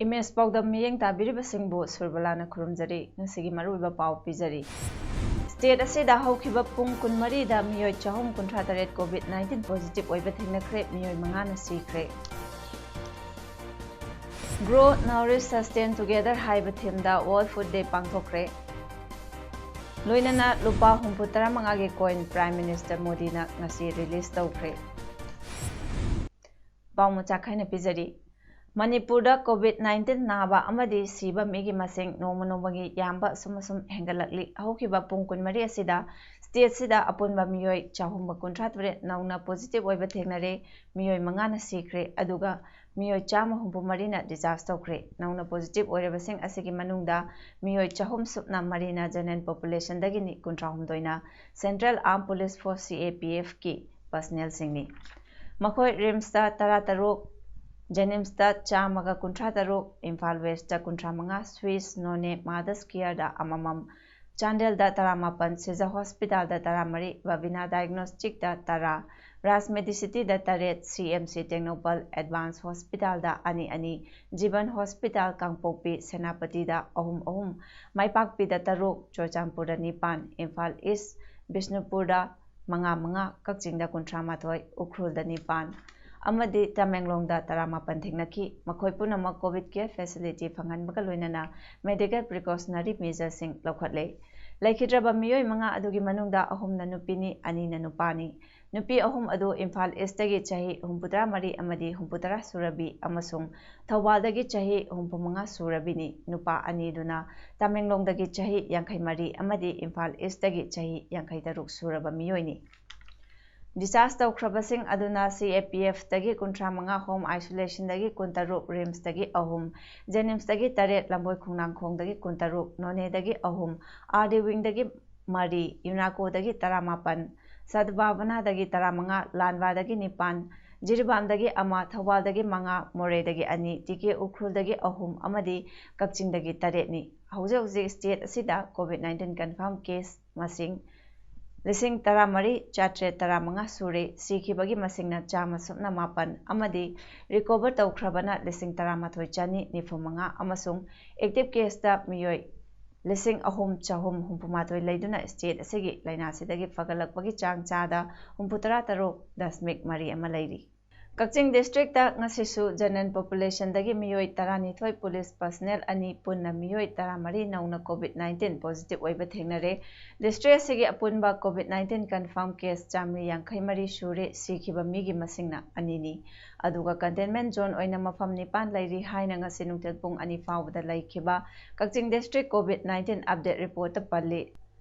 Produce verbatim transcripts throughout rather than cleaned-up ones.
Image ꯄꯥꯎꯗꯝ ꯃꯤꯠꯌꯦꯡ ꯇꯥꯕꯤꯔꯤꯕꯁꯤꯡꯕꯨ ꯁꯨꯔꯕꯂꯥꯅ ꯈꯨꯔꯨꯝꯖꯔꯤ꯫ ꯉꯁꯤꯒꯤ ꯃꯔꯨꯑꯣꯏꯕ ꯄꯥꯎ ꯄꯤꯖꯔꯤ꯫ ꯁ꯭ꯇꯦꯠ ꯑꯁꯤꯗ ꯍꯧꯈꯤꯕ ꯄꯨꯡ ꯀꯨꯟꯃꯔꯤꯗ ꯃꯤꯑꯣꯏ ꯆꯍꯨꯝ ꯀꯨꯟꯊ꯭ꯔꯥ ꯇꯔꯦꯠ ꯀꯣꯚꯤꯗ ꯅꯥꯏꯟꯇꯤꯟ ꯄꯣꯖꯤꯇꯤꯚ ꯑꯣꯏꯕ ꯊꯦꯡꯅꯈ꯭ꯔꯦ, ꯃꯤꯑꯣꯏ ꯃꯉꯥꯅ ꯁꯤꯈ꯭ꯔꯦ꯫ Grow, Nourish, Sustain Together ꯍꯥꯏꯕ ꯊꯤꯝꯗ World Food Day ꯄꯥꯡꯊꯣꯛꯈ꯭ꯔꯦ꯫ ꯂꯣꯏꯅꯅ ꯂꯨꯄꯥ ꯍꯨꯝꯐꯨ ꯇꯔꯥꯃꯉꯥꯒꯤ ꯀꯣꯏꯟ ꯄ꯭ꯔꯥꯏꯝ ꯃꯤꯅꯤꯁꯇꯔ ꯃꯣꯗꯤꯅ ꯉꯁꯤ ꯔꯤꯂꯤꯖ ꯇꯧꯈ꯭ꯔꯦ꯫ ꯄꯥꯎ ꯃꯆꯥ ꯈꯥꯏꯅ ꯄꯤꯖꯔꯤ꯫ ꯃꯅꯤꯄꯨꯔꯗ ꯀꯣꯚꯤꯗ ꯅꯥꯏꯟꯇꯤꯟ ꯅꯥꯕ ꯑꯃꯗꯤ ꯁꯤꯕ ꯃꯤꯒꯤ ꯃꯁꯤꯡ ꯅꯣꯡꯃ ꯅꯣꯡꯃꯒꯤ ꯌꯥꯝꯕ ꯑꯁꯨꯝ ꯑꯁꯨꯝ ꯍꯦꯟꯒꯠꯂꯛꯂꯤ꯫ ꯍꯧꯈꯤꯕ ꯄꯨꯡ ꯀꯨꯟꯃꯔꯤ ꯑꯁꯤꯗ ꯁ꯭ꯇꯦꯠꯁꯤꯗ ꯑꯄꯨꯟꯕ ꯃꯤꯑꯣꯏ ꯆꯍꯨꯝꯒ ꯀꯨꯟꯊ꯭ꯔꯥ ꯇꯔꯦꯠ ꯅꯧꯅ ꯄꯣꯖꯤꯇꯤꯚ ꯑꯣꯏꯕ ꯊꯦꯡꯅꯔꯦ꯫ ꯃꯤꯑꯣꯏ ꯃꯉꯥꯅ ꯁꯤꯈ꯭ꯔꯦ, ꯑꯗꯨꯒ ꯃꯤꯑꯣꯏ ꯆꯥꯝꯃ ꯍꯨꯝꯐꯨ ꯃꯔꯤꯅ ꯗꯤꯁꯆꯥꯔꯖ ꯇꯧꯈ꯭ꯔꯦ꯫ ꯅꯧꯅ ꯄꯣꯖꯤꯇꯤꯚ ꯑꯣꯏꯔꯕꯁꯤꯡ ꯑꯁꯤꯒꯤ ꯃꯅꯨꯡꯗ ꯃꯤꯑꯣꯏ ꯆꯍꯨꯝ ꯁꯨꯞꯅ ꯃꯔꯤꯅ ꯖꯦꯅꯔꯦꯜ ꯄꯣꯄꯨꯂꯦꯁꯟꯗꯒꯤꯅꯤ, ꯀꯨꯟꯊ꯭ꯔꯥ ꯍꯨꯝꯗꯣꯏꯅ ꯁꯦꯟꯇ꯭ꯔꯦꯜ ꯑꯥꯔꯝ ꯄꯨꯂꯤꯁ ꯐꯣꯔꯁ, ꯁꯤ ꯑꯦ ꯄꯤ ꯑꯦꯐꯀꯤ ꯄꯔꯁꯅꯦꯜꯁꯤꯡꯅꯤ꯫ ꯃꯈꯣꯏ ꯔꯤꯝꯁꯇ ꯇꯔꯥ ꯇꯔꯨꯛ, ꯖꯦꯅꯤꯝꯁꯇ ꯆꯥꯝꯃꯒ ꯀꯨꯟꯊ꯭ꯔꯥ ꯇꯔꯨꯛ, ꯏꯝꯐꯥꯜ ꯋꯦꯁꯇ ꯀꯨꯟꯊ꯭ꯔꯥ ꯃꯉꯥ, ꯁ꯭ꯋꯤꯁ, ꯅꯣꯅꯦ, ꯃꯥꯗꯔꯁ ꯀꯤꯌꯔꯗ ꯑꯃꯃꯝ, ꯆꯥꯟꯗꯦꯜꯗ ꯇꯔꯥꯃꯥꯄꯟ, ꯁꯤꯖ ꯍꯣꯁꯄꯤꯇꯥꯜꯗ ꯇꯔꯥꯃꯔꯤ, ꯕꯕꯤꯅꯥ ꯗꯥꯏꯒꯅꯣꯁꯇꯤꯛꯇ ꯇꯔꯥ, ꯔꯥꯖ ꯃꯦꯗꯤꯁꯤꯇꯤꯗ ꯇꯔꯦꯠ, ꯁꯤ ꯑꯦꯝ ꯁꯤ ꯇꯦꯡꯅꯧꯄꯜ ꯑꯦꯗꯚꯥꯟꯁ ꯍꯣꯁꯄꯤꯇꯥꯜꯗ ꯑꯅꯤ ꯑꯅꯤ, ꯖꯤꯕꯟ ꯍꯣꯁꯄꯤꯇꯥꯜ ꯀꯥꯡꯄꯣꯛꯄꯤ ꯁꯦꯅꯥꯄꯇꯤꯗ ꯑꯍꯨꯝ ꯑꯍꯨꯝ, ꯃꯥꯏꯄꯥꯛꯄꯤꯗ ꯇꯔꯨꯛ, ꯆꯨꯔꯆꯥꯟꯄꯨꯔꯗ ꯅꯤꯄꯥꯟ, ꯏꯝꯐꯥꯜ ꯏꯁ, ꯕꯤꯁꯅꯨꯄꯨꯔꯗ ꯃꯉꯥ ꯃꯉꯥ, ꯀꯛꯆꯤꯡꯗ ꯀꯨꯟꯊ꯭ꯔꯥ ꯃꯥꯊꯣꯏ, ꯎꯈ꯭ꯔꯨꯜꯗ ꯅꯤꯄꯥꯟ ꯑꯃꯗꯤ ꯇꯃꯦꯡꯂꯣꯡꯗ ꯇꯔꯥꯃꯥꯄꯟ ꯊꯦꯡꯅꯈꯤ꯫ ꯃꯈꯣꯏ ꯄꯨꯝꯅꯃꯛ ꯀꯣꯚꯤꯗ ꯀꯦꯌꯔ ꯐꯦꯁꯤꯂꯤꯇꯤ ꯐꯪꯍꯟꯕꯒ ꯂꯣꯏꯅꯅ ꯃꯦꯗꯤꯀꯦꯜ ꯄ꯭ꯔꯤꯀꯣꯁꯅꯔꯤ ꯃꯦꯖꯔꯁꯤꯡ ꯂꯧꯈꯠꯂꯦ꯫ ꯂꯩꯈꯤꯗ꯭ꯔꯕ ꯃꯤꯑꯣꯏ ꯃꯉꯥ ꯑꯗꯨꯒꯤ ꯃꯅꯨꯡꯗ ꯑꯍꯨꯝꯅ ꯅꯨꯄꯤꯅꯤ, ꯑꯅꯤꯅ ꯅꯨꯄꯥꯅꯤ꯫ ꯅꯨꯄꯤ ꯑꯍꯨꯝ ꯑꯗꯨ ꯏꯝꯐꯥꯜ ꯏꯁꯇꯒꯤ ꯆꯍꯤ ꯍꯨꯝꯐꯨꯇꯔꯥ ꯃꯔꯤ ꯑꯃꯗꯤ ꯍꯨꯝꯐꯨꯇꯔꯥ ꯁꯨꯔꯕꯤ ꯑꯃꯁꯨꯡ ꯊꯧꯕꯥꯜꯗꯒꯤ ꯆꯍꯤ ꯍꯨꯝꯐꯨꯃꯉꯥ ꯁꯨꯔꯕꯤꯅꯤ꯫ ꯅꯨꯄꯥ ꯑꯅꯤꯗꯨꯅ ꯇꯃꯦꯡꯂꯣꯡꯗꯒꯤ ꯆꯍꯤ ꯌꯥꯡꯈꯩ ꯃꯔꯤ ꯑꯃꯗꯤ ꯏꯝꯐꯥꯜ ꯏꯁꯇꯒꯤ ꯆꯍꯤ ꯌꯥꯡꯈꯩ ꯇꯔꯨꯛ ꯁꯨꯔꯕ ꯃꯤꯑꯣꯏꯅꯤ꯫ Discharge ꯇꯧꯈ꯭ꯔꯕꯁꯤꯡ ꯑꯗꯨꯅ C A P F ꯇꯒꯤ ꯀꯨꯟꯊ꯭ꯔꯥ ꯃꯉꯥ, home isolation ꯗꯒꯤ ꯀꯨꯟꯇꯔꯨꯛ, RIMS ꯇꯒꯤ ꯑꯍꯨꯝ, JNIMS ꯇꯒꯤ ꯇꯔꯦꯠ, ꯂꯝꯕꯣꯏ ꯈꯣꯡꯅꯥꯡꯈꯣꯡꯗꯒꯤ ꯀꯨꯟꯇꯔꯨꯛ, NONE ꯗꯒꯤ ꯑꯍꯨꯝ, R D wing ꯗꯒꯤ ꯃꯔꯤ, UNACO ꯗꯒꯤ ꯇꯔꯥꯃꯥꯄꯟ, ꯁꯗꯚꯥꯕꯅꯥꯗꯒꯤ ꯇꯔꯥꯃꯉꯥ, ꯂꯥꯟꯕꯥꯗꯒꯤ ꯅꯤꯄꯥꯟ, ꯖꯤꯔꯤꯕꯥꯝꯗꯒꯤ ꯑꯃ, ꯊꯧꯕꯥꯜꯗꯒꯤ ꯃꯉꯥ, ꯃꯣꯔꯦꯗꯒꯤ ꯑꯅꯤ, ꯇꯤ ꯀꯦ ꯎꯈ꯭ꯔꯨꯜꯗꯒꯤ ꯑꯍꯨꯝ ꯑꯃꯗꯤ ꯀꯛꯆꯤꯡꯗꯒꯤ ꯇꯔꯦꯠꯅꯤ꯫ ꯍꯧꯖꯤꯛ ꯍꯧꯖꯤꯛ state ꯑꯁꯤꯗ COVID nineteen confirm case ꯃꯁꯤꯡ ꯂꯤꯁꯤꯡ ꯇꯔꯥꯃꯔꯤ ꯆꯥꯇ꯭ꯔꯦꯠ ꯇꯔꯥꯃꯉꯥ ꯁꯨꯔꯦ꯫ ꯁꯤꯈꯤꯕꯒꯤ ꯃꯁꯤꯡꯅ ꯆꯥꯝꯃ ꯁꯨꯞꯅ ꯃꯥꯄꯟ ꯑꯃꯗꯤ recover ꯇꯧꯈ꯭ꯔꯕꯅ ꯂꯤꯁꯤꯡ ꯇꯔꯥꯃꯥꯊꯣꯏ ꯆꯅꯤ ꯅꯤꯐꯨ ꯃꯉꯥ ꯑꯃꯁꯨꯡ active case ꯇ ꯃꯤꯑꯣꯏ ꯂꯤꯁꯤꯡ ꯑꯍꯨꯝ ꯆꯍꯨꯝ ꯍꯨꯝꯐꯨ ꯃꯥꯊꯣꯏ ꯂꯩꯗꯨꯅ state ꯑꯁꯤꯒꯤ ꯂꯥꯏꯅꯥꯁꯤꯗꯒꯤ ꯐꯒꯠꯂꯛꯄꯒꯤ ꯆꯥꯡ ꯆꯥꯗ ꯍꯨꯝꯐꯨꯇꯔꯥ ꯇꯔꯨꯛ ꯗꯁꯃꯤꯛ ꯃꯔꯤ ꯑꯃ ꯂꯩꯔꯤ꯫ ꯀꯛꯆꯤꯡ district ꯇ ꯉꯁꯤꯁꯨ general population ꯗꯒꯤ ꯃꯤꯑꯣꯏ ꯇꯔꯥꯅꯤꯊꯣꯏ, police personnel ꯑꯅꯤ, ꯄꯨꯟꯅ ꯃꯤꯑꯣꯏ ꯇꯔꯥꯃꯔꯤ ꯅꯧꯅ COVID nineteen positive ꯑꯣꯏꯕ ꯊꯦꯡꯅꯔꯦ꯫ District ꯑꯁꯤꯒꯤ ꯑꯄꯨꯟꯕ COVID nineteen confirm case ꯆꯥꯃꯔꯤ ꯌꯥꯡꯈꯩ ꯃꯔꯤ ꯁꯨꯔꯦ, ꯁꯤꯈꯤꯕ ꯃꯤꯒꯤ ꯃꯁꯤꯡꯅ ꯑꯅꯤꯅꯤ꯫ ꯑꯗꯨꯒ containment zone ꯑꯣꯏꯅ ꯃꯐꯝ ꯅꯤꯄꯥꯟ ꯂꯩꯔꯤ ꯍꯥꯏꯅ ꯉꯁꯤ ꯅꯨꯡꯊꯤꯜ ꯄꯨꯡ ꯑꯅꯤ ꯐꯥꯎꯕꯗ ꯂꯩꯈꯤꯕ ꯀꯛꯆꯤꯡ district COVID nineteen update report ꯇ ꯄꯜꯂꯤ꯫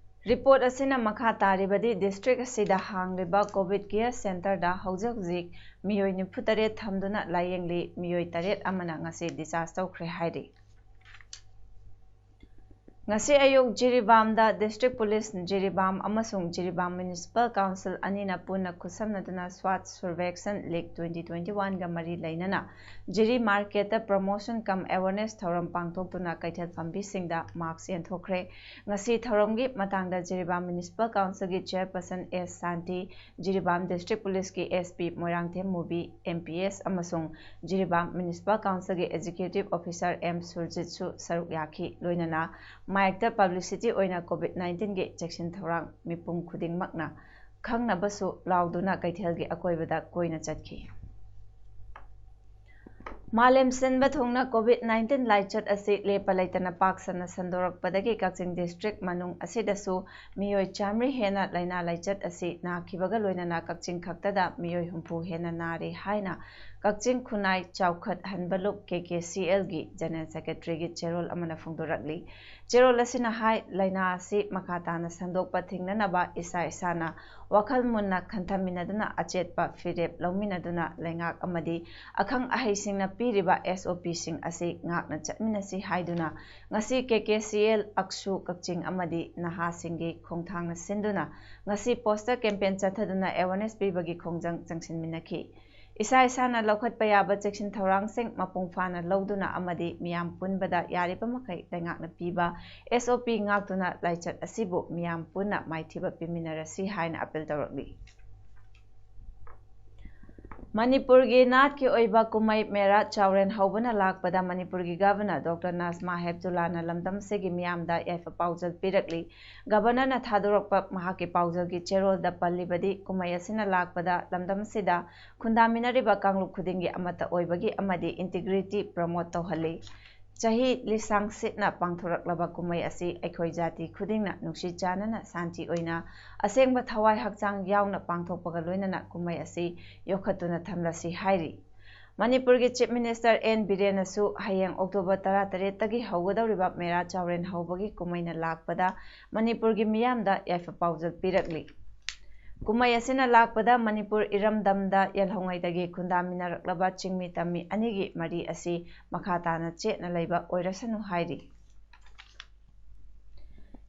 Report ꯑꯁꯤꯅ ꯃꯈꯥ ꯇꯥꯔꯤꯕꯗꯤ district ꯑꯁꯤꯗ ꯍꯥꯡꯂꯤꯕ COVID care center ꯗ ꯍꯧꯖꯤꯛ ꯍꯧꯖꯤꯛ ꯃꯤꯑꯣꯏ ꯅꯤꯐꯨꯇꯔꯦꯠ ꯊꯝꯗꯨꯅ ꯂꯥꯌꯦꯡꯂꯤ, ꯃꯤꯑꯣꯏ ꯇꯔꯦꯠ ꯑꯃꯅ ꯉꯁꯤ discharge ꯇꯧꯈ꯭ꯔꯦ ꯍꯥꯏꯔꯤ꯫ ꯉꯁꯤ ꯑꯌꯨꯛ ꯖꯤꯔꯤꯕꯥꯝꯗ district police ꯖꯤꯔꯤꯕꯥꯝ ꯑꯃꯁꯨꯡ ꯖꯤꯔꯤꯕꯥꯝ municipal council ꯑꯅꯤꯅ ꯄꯨꯟꯅ ꯈꯨꯠꯁꯝꯅꯗꯨꯅ Swachh Survekshan League twenty twenty-one ꯒ ꯃꯔꯤ ꯂꯩꯅꯅ ꯖꯤꯔꯤ market ꯇ promotion cum awareness ꯊꯧꯔꯝ ꯄꯥꯡꯊꯣꯛꯇꯨꯅ ꯀꯩꯊꯦꯜ ꯐꯝꯕꯤꯁꯤꯡꯗ mask ꯌꯦꯟꯊꯣꯛꯈ꯭ꯔꯦ꯫ ꯉꯁꯤ ꯊꯧꯔꯝꯒꯤ ꯃꯇꯥꯡꯗ ꯖꯤꯔꯤꯕꯥꯝ municipal council ꯒꯤ chairperson ꯑꯦꯁ ꯁꯥꯟꯇꯤ, ꯖꯤꯔꯤꯕꯥꯝ district police ꯀꯤ S P ꯃꯣꯏꯔꯥꯡꯊꯦꯝ ꯃꯨꯕꯤ, M P S ꯑꯃꯁꯨꯡ ꯖꯤꯔꯤꯕꯥꯝ municipal council ꯒꯤ executive officer ꯑꯦꯝ ꯁꯨꯔꯖꯤꯠꯁꯨ ꯁꯔꯨꯛ ꯌꯥꯈꯤ꯫ ꯂꯣꯏꯅꯅ mike ꯇ publicity ꯑꯣꯏꯅ COVID nineteen ꯒꯤ ꯆꯦꯛꯁꯤꯟ ꯊꯧꯔꯥꯡ ꯃꯤꯄꯨꯝ ꯈꯨꯗꯤꯡꯃꯛꯅ ꯈꯪꯅꯕꯁꯨ ꯂꯥꯎꯗꯨꯅ ꯀꯩꯊꯦꯜꯒꯤ ꯑꯀꯣꯏꯕꯗ ꯀꯣꯏꯅ ꯆꯠꯈꯤ꯫ ꯃꯥꯂꯦꯝ ꯁꯤꯟꯕ ꯊꯨꯡꯅ COVID nineteen ꯂꯥꯏꯆꯠ ꯑꯁꯤ ꯂꯦꯞꯄ ꯂꯩꯇꯅ ꯄꯥꯛ ꯁꯟꯅ ꯁꯟꯗꯣꯔꯛꯄꯗꯒꯤ ꯀꯛꯆꯤꯡ district ꯃꯅꯨꯡ ꯑꯁꯤꯗꯁꯨ ꯃꯤꯑꯣꯏ ꯆꯥꯃꯔꯤ ꯍꯦꯟꯅ ꯂꯥꯏꯅꯥ ꯂꯥꯏꯆꯠ ꯑꯁꯤ ꯅꯥꯈꯤꯕꯒ ꯂꯣꯏꯅꯅ ꯀꯛꯆꯤꯡ ꯈꯛꯇꯗ ꯃꯤꯑꯣꯏ ꯍꯨꯝꯐꯨ ꯍꯦꯟꯅ ꯅꯥꯔꯦ ꯍꯥꯏꯅ ꯀꯛꯆꯤꯡ ꯈꯨꯟꯅꯥꯏ ꯆꯥꯎꯈꯠꯍꯟꯕ ꯂꯨꯞ, ꯀꯦ ꯀꯦ ꯁꯤ ꯑꯦꯜꯒꯤ General Secretaryꯒꯤ ꯆꯦꯔꯣꯜ ꯑꯃꯅ ꯐꯣꯡꯗꯣꯔꯛꯂꯤ꯫ ꯆꯦꯔꯣꯜ ꯑꯁꯤꯅ ꯍꯥꯏ, ꯂꯥꯏꯅꯥ ꯑꯁꯤ ꯃꯈꯥ ꯇꯥꯅ ꯁꯟꯗꯣꯛꯄ ꯊꯤꯡꯅꯅꯕ ꯏꯁꯥ ꯏꯁꯥꯅ ꯋꯥꯈꯜ ꯃꯨꯟꯅ ꯈꯟꯊꯃꯤꯟꯅꯗꯨꯅ ꯑꯆꯦꯠꯄ ꯐꯤꯔꯦꯞ ꯂꯧꯃꯤꯟꯅꯗꯨꯅ ꯂꯩꯉꯥꯛ ꯑꯃꯗꯤ ꯑꯈꯪ ꯑꯍꯩꯁꯤꯡꯅ ꯄꯤꯔꯤꯕ S O Pꯁꯤꯡ ꯑꯁꯤ ꯉꯥꯛꯅ ꯆꯠꯃꯤꯟꯅꯁꯤ ꯍꯥꯏꯗꯨꯅ ꯉꯁꯤ ꯀꯦ ꯀꯦ ꯁꯤ ꯑꯦꯜ ꯑꯛꯁꯨ ꯀꯛꯆꯤꯡ ꯑꯃꯗꯤ ꯅꯍꯥꯁꯤꯡꯒꯤ ꯈꯣꯡꯊꯥꯡꯅ ꯁꯤꯟꯗꯨꯅ ꯉꯁꯤ poster campaign ꯆꯠꯊꯗꯨꯅ awareness ꯄꯤꯕꯒꯤ ꯈꯣꯡꯖꯪ ꯆꯪꯁꯤꯟꯃꯤꯟꯅꯈꯤ꯫ ꯏꯁꯥ ꯏꯁꯥꯅ ꯂꯧꯈꯠꯄ ꯌꯥꯕ ꯆꯦꯛꯁꯤꯟ ꯊꯧꯔꯥꯡꯁꯤꯡ ꯃꯄꯨꯡ ꯐꯥꯅ ꯂꯧꯗꯨꯅ ꯑꯃꯗꯤ ꯃꯤꯌꯥꯝ ꯄꯨꯟꯕꯗ ꯌꯥꯔꯤꯕ ꯃꯈꯩ ꯂꯩꯉꯥꯛꯅ ꯄꯤꯕ S O P ꯉꯥꯛꯇꯨꯅ ꯂꯥꯏꯆꯠ ꯑꯁꯤꯕꯨ ꯃꯤꯌꯥꯝ ꯄꯨꯟꯅ ꯃꯥꯏꯊꯤꯕ ꯄꯤꯃꯤꯟꯅꯔꯁꯤ ꯍꯥꯏꯅ appeal ꯇꯧꯔꯛꯂꯤ꯫ ꯃꯅꯤꯄꯨꯔꯒꯤ ꯅꯥꯠꯀꯤ ꯑꯣꯏꯕ ꯀꯨꯝꯍꯩ ꯃꯦꯔꯥ ꯆꯥꯎꯔꯦꯟ ꯍꯧꯕꯅ ꯂꯥꯛꯄꯗ ꯃꯅꯤꯄꯨꯔꯒꯤ Governor Doctor ꯅꯥꯖꯃꯥ ꯍꯦꯞꯇꯨꯂꯥꯅ ꯂꯝꯗꯝꯁꯤꯒꯤ ꯃꯤꯌꯥꯝꯗ ꯌꯥꯏꯐ ꯄꯥꯎꯖꯦꯜ ꯄꯤꯔꯛꯂꯤ꯫ Governorꯅ ꯊꯥꯗꯣꯔꯛꯄ ꯃꯍꯥꯛꯀꯤ ꯄꯥꯎꯖꯦꯜꯒꯤ ꯆꯦꯔꯣꯜꯗ ꯄꯜꯂꯤꯕꯗꯤ, ꯀꯨꯝꯍꯩ ꯑꯁꯤꯅ ꯂꯥꯛꯄꯗ ꯂꯝꯗꯝꯁꯤꯗ ꯈꯨꯟꯗꯥꯃꯤꯟꯅꯔꯤꯕ ꯀꯥꯡꯂꯨꯞ ꯈꯨꯗꯤꯡꯒꯤ ꯑꯃꯠꯇ ꯑꯣꯏꯕꯒꯤ ꯑꯃꯗꯤ integrity promote ꯇꯧꯍꯜꯂꯤ꯫ ꯆꯍꯤ ꯂꯤꯁꯥꯡ ꯁꯤꯠꯅ ꯄꯥꯡꯊꯣꯔꯛꯂꯕ ꯀꯨꯝꯍꯩ ꯑꯁꯤ ꯑꯩꯈꯣꯏ ꯖꯥꯇꯤ ꯈꯨꯗꯤꯡꯅ ꯅꯨꯡꯁꯤ ꯆꯥꯟꯅꯅ ꯁꯥꯟꯇꯤ ꯑꯣꯏꯅ ꯑꯁꯦꯡꯕ ꯊꯋꯥꯏ ꯍꯛꯆꯥꯡ ꯌꯥꯎꯅ ꯄꯥꯡꯊꯣꯛꯄꯒ ꯂꯣꯏꯅꯅ ꯀꯨꯝꯍꯩ ꯑꯁꯤ ꯌꯣꯛꯈꯠꯇꯨꯅ ꯊꯝꯂꯁꯤ ꯍꯥꯏꯔꯤ꯫ ꯃꯅꯤꯄꯨꯔꯒꯤ Chief Minister ꯑꯦꯟ ꯕꯤꯔꯦꯟꯅꯁꯨ ꯍꯌꯦꯡ October ꯇꯔꯥꯇꯔꯦꯠꯇꯒꯤ ꯍꯧꯒꯗꯧꯔꯤꯕ ꯃꯦꯔꯥ ꯆꯥꯎꯔꯦꯟ ꯍꯧꯕꯒꯤ ꯀꯨꯝꯍꯩꯅ ꯂꯥꯛꯄꯗ ꯃꯅꯤꯄꯨꯔꯒꯤ ꯃꯤꯌꯥꯝꯗ ꯌꯥꯏꯐ ꯄꯥꯎꯖꯦꯜ ꯄꯤꯔꯛꯂꯤ꯫ ꯀꯨꯝꯍꯩ ꯑꯁꯤꯅ ꯂꯥꯛꯄꯗ ꯃꯅꯤꯄꯨꯔ ꯏꯔꯝꯗꯝꯗ ꯌꯦꯜꯍꯧꯉꯩꯗꯒꯤ ꯈꯨꯟꯗꯥꯃꯤꯟꯅꯔꯛꯂꯕ ꯆꯤꯡꯃꯤ ꯇꯝꯃꯤ ꯑꯅꯤꯒꯤ ꯃꯔꯤ ꯑꯁꯤ ꯃꯈꯥ ꯇꯥꯅ ꯆꯦꯠꯅ ꯂꯩꯕ ꯑꯣꯏꯔꯁꯅꯨ ꯍꯥꯏꯔꯤ꯫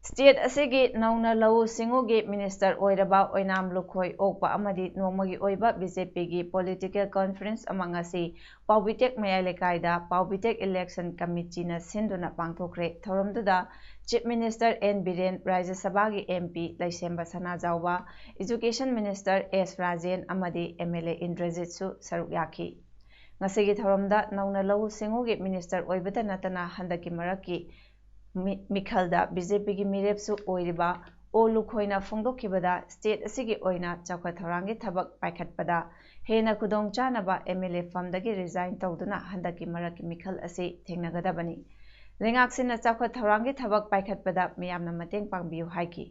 State ꯑꯁꯤꯒꯤ ꯅꯧꯅ ꯂꯧꯎ ꯁꯤꯡꯎꯒꯤ Minister ꯑꯣꯏꯔꯕ ꯑꯣꯏꯅꯥꯝ ꯂꯨꯈꯣꯏ ꯑꯣꯛꯄ ꯑꯃꯗꯤ ꯅꯣꯡꯃꯒꯤ ꯑꯣꯏꯕ B J Pꯒꯤ political conference ꯑꯃ ꯉꯁꯤ ꯄꯥꯎꯕꯤꯇꯦꯛ ꯃꯌꯥꯏ ꯂꯩꯀꯥꯏꯗ ꯄꯥꯎꯕꯤꯇꯦꯛ Election Committeeꯅ ꯁꯤꯟꯗꯨꯅ ꯄꯥꯡꯊꯣꯛꯈ꯭ꯔꯦ꯫ ꯊꯧꯔꯝꯗꯨꯗ Chief Minister ꯑꯦꯟ ꯕꯤꯔꯦꯟ, ꯔꯥꯖ꯭ꯌ ꯁꯚꯥꯒꯤ M P ꯂꯩꯁꯦꯝꯕ ꯁꯅꯥꯖꯥꯎꯕ, Education Minister ꯑꯦꯁ ꯔꯥꯖꯦꯟ ꯑꯃꯗꯤ M L A ꯏꯟꯗ꯭ꯔꯖꯤꯠꯁꯨ ꯁꯔꯨꯛ ꯌꯥꯈꯤ꯫ ꯉꯁꯤꯒꯤ ꯊꯧꯔꯝꯗ ꯅꯧꯅ ꯂꯧꯎ ꯁꯤꯡꯎꯒꯤ Minister ꯑꯣꯏꯕꯇ ꯅꯠꯇꯅ ꯍꯟꯗꯛꯀꯤ ꯃꯔꯛꯀꯤ ꯃꯤ-, ꯃꯤꯈꯜꯗ B J Pꯒꯤ ꯃꯤꯔꯦꯞꯁꯨ ꯑꯣꯏꯔꯤꯕ ꯑꯣ ꯂꯨꯈꯣꯏꯅ ꯐꯣꯡꯗꯣꯛꯈꯤꯕꯗ, state ꯑꯁꯤꯒꯤ ꯑꯣꯏꯅ ꯆꯥꯎꯈꯠ ꯊꯧꯔꯥꯡꯒꯤ ꯊꯕꯛ ꯄꯥꯏꯈꯠꯄꯗ ꯍꯦꯟꯅ ꯈꯨꯗꯣꯡꯆꯥꯅꯕ M L A ꯐꯝꯗꯒꯤ resign ꯇꯧꯗꯨꯅ ꯍꯟꯗꯛꯀꯤ ꯃꯔꯛꯀꯤ ꯃꯤꯈꯜ ꯑꯁꯤ ꯊꯦꯡꯅꯒꯗꯕꯅꯤ꯫ ꯂꯩꯉꯥꯛꯁꯤꯅ ꯆꯥꯎꯈꯠ ꯊꯧꯔꯥꯡꯒꯤ ꯊꯕꯛ ꯄꯥꯏꯈꯠꯄꯗ ꯃꯤꯌꯥꯝꯅ ꯃꯇꯦꯡ ꯄꯥꯡꯕꯤꯌꯨ ꯍꯥꯏꯈꯤ꯫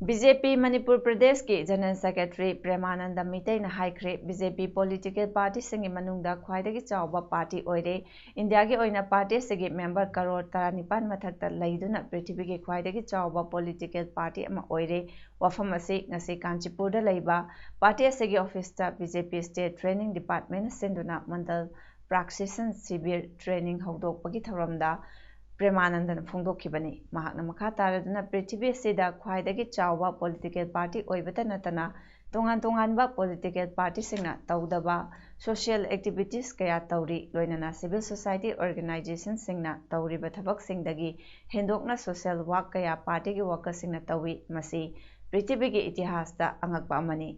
ꯕꯤ ꯖꯦ ꯄꯤ ꯃꯅꯤꯄꯨꯔ ꯄ꯭ꯔꯗꯦꯁꯀꯤ ꯖꯦꯅꯔꯦꯜ ꯁꯦꯀ꯭ꯔꯦꯇꯔꯤ ꯄ꯭ꯔꯦꯃꯥꯅꯟꯗ ꯃꯤꯇꯩꯅ ꯍꯥꯏꯈ꯭ꯔꯦ, ꯕꯤ ꯖꯦ ꯄꯤ ꯄꯣꯂꯤꯇꯤꯀꯦꯜ ꯄꯥꯔꯇꯤꯁꯤꯡꯒꯤ ꯃꯅꯨꯡꯗ ꯈ꯭ꯋꯥꯏꯗꯒꯤ ꯆꯥꯎꯕ ꯄꯥꯔꯇꯤ ꯑꯣꯏꯔꯦ꯫ ꯏꯟꯗꯤꯌꯥꯒꯤ ꯑꯣꯏꯅ ꯄꯥꯔꯇꯤ ꯑꯁꯤꯒꯤ ꯃꯦꯝꯕꯔ ꯀꯔꯣꯔ ꯇꯔꯥꯅꯤꯄꯥꯟ ꯃꯊꯛꯇ ꯂꯩꯗꯨꯅ ꯄ꯭ꯔꯤꯊꯤꯕꯤꯒꯤ ꯈ꯭ꯋꯥꯏꯗꯒꯤ ꯆꯥꯎꯕ ꯄꯣꯂꯤꯇꯤꯀꯦꯜ ꯄꯥꯔꯇꯤ ꯑꯃ ꯑꯣꯏꯔꯦ꯫ ꯋꯥꯐꯝ ꯑꯁꯤ ꯉꯁꯤ ꯀꯥꯟꯆꯤꯄꯨꯔꯗ ꯂꯩꯕ ꯄꯥꯔꯇꯤ ꯑꯁꯤꯒꯤ ꯑꯣꯐꯤꯁꯇ ꯕꯤ ꯖꯦ ꯄꯤ ꯁ꯭ꯇꯦꯠ ꯇ꯭ꯔꯦꯅꯤꯡ ꯗꯤꯄꯥꯔꯠꯃꯦꯟꯅ ꯁꯤꯟꯗꯨꯅ ꯃꯟꯗꯜ ꯄ꯭ꯔꯥꯛꯁꯤꯁꯟ ꯁꯤꯕꯤꯔ ꯇ꯭ꯔꯦꯅꯤꯡ ꯍꯧꯗꯣꯛꯄꯒꯤ ꯊꯧꯔꯝꯗ ꯄ꯭ꯔꯦꯃꯥꯅꯟꯗꯅ ꯐꯣꯡꯗꯣꯛꯈꯤꯕꯅꯤ꯫ ꯃꯍꯥꯛꯅ ꯃꯈꯥ ꯇꯥꯔꯗꯨꯅ ꯄ꯭ꯔꯤꯊꯤꯕꯤ ꯑꯁꯤꯗ ꯈ꯭ꯋꯥꯏꯗꯒꯤ ꯆꯥꯎꯕ ꯄꯣꯂꯤꯇꯤꯀꯦꯜ ꯄꯥꯔꯇꯤ ꯑꯣꯏꯕꯇ ꯅꯠꯇꯅ ꯇꯣꯉꯥꯟ ꯇꯣꯉꯥꯟꯕ ꯄꯣꯂꯤꯇꯤꯀꯦꯜ ꯄꯥꯔꯇꯤꯁꯤꯡꯅ ꯇꯧꯗꯕ ꯁꯣꯁꯤꯌꯦꯜ ꯑꯦꯛꯇꯤꯚꯤꯇꯤꯁ ꯀꯌꯥ ꯇꯧꯔꯤ, ꯂꯣꯏꯅꯅ ꯁꯤꯚꯤꯜ ꯁꯣꯁꯥꯏꯇꯤ ꯑꯣꯔꯒꯅꯥꯏꯖꯦꯁꯟꯁꯤꯡꯅ ꯇꯧꯔꯤꯕ ꯊꯕꯛꯁꯤꯡꯗꯒꯤ ꯍꯦꯟꯗꯣꯛꯅ ꯁꯣꯁꯤꯌꯦꯜ ꯋꯥꯔꯛ ꯀꯌꯥ ꯄꯥꯔꯇꯤꯒꯤ ꯋꯥꯔꯀꯔꯁꯤꯡꯅ ꯇꯧꯏ꯫ ꯃꯁꯤ ꯄ꯭ꯔꯤꯊꯤꯕꯤꯒꯤ ꯏꯇꯤꯍꯥꯁꯇ ꯑꯉꯛꯄ ꯑꯃꯅꯤ꯫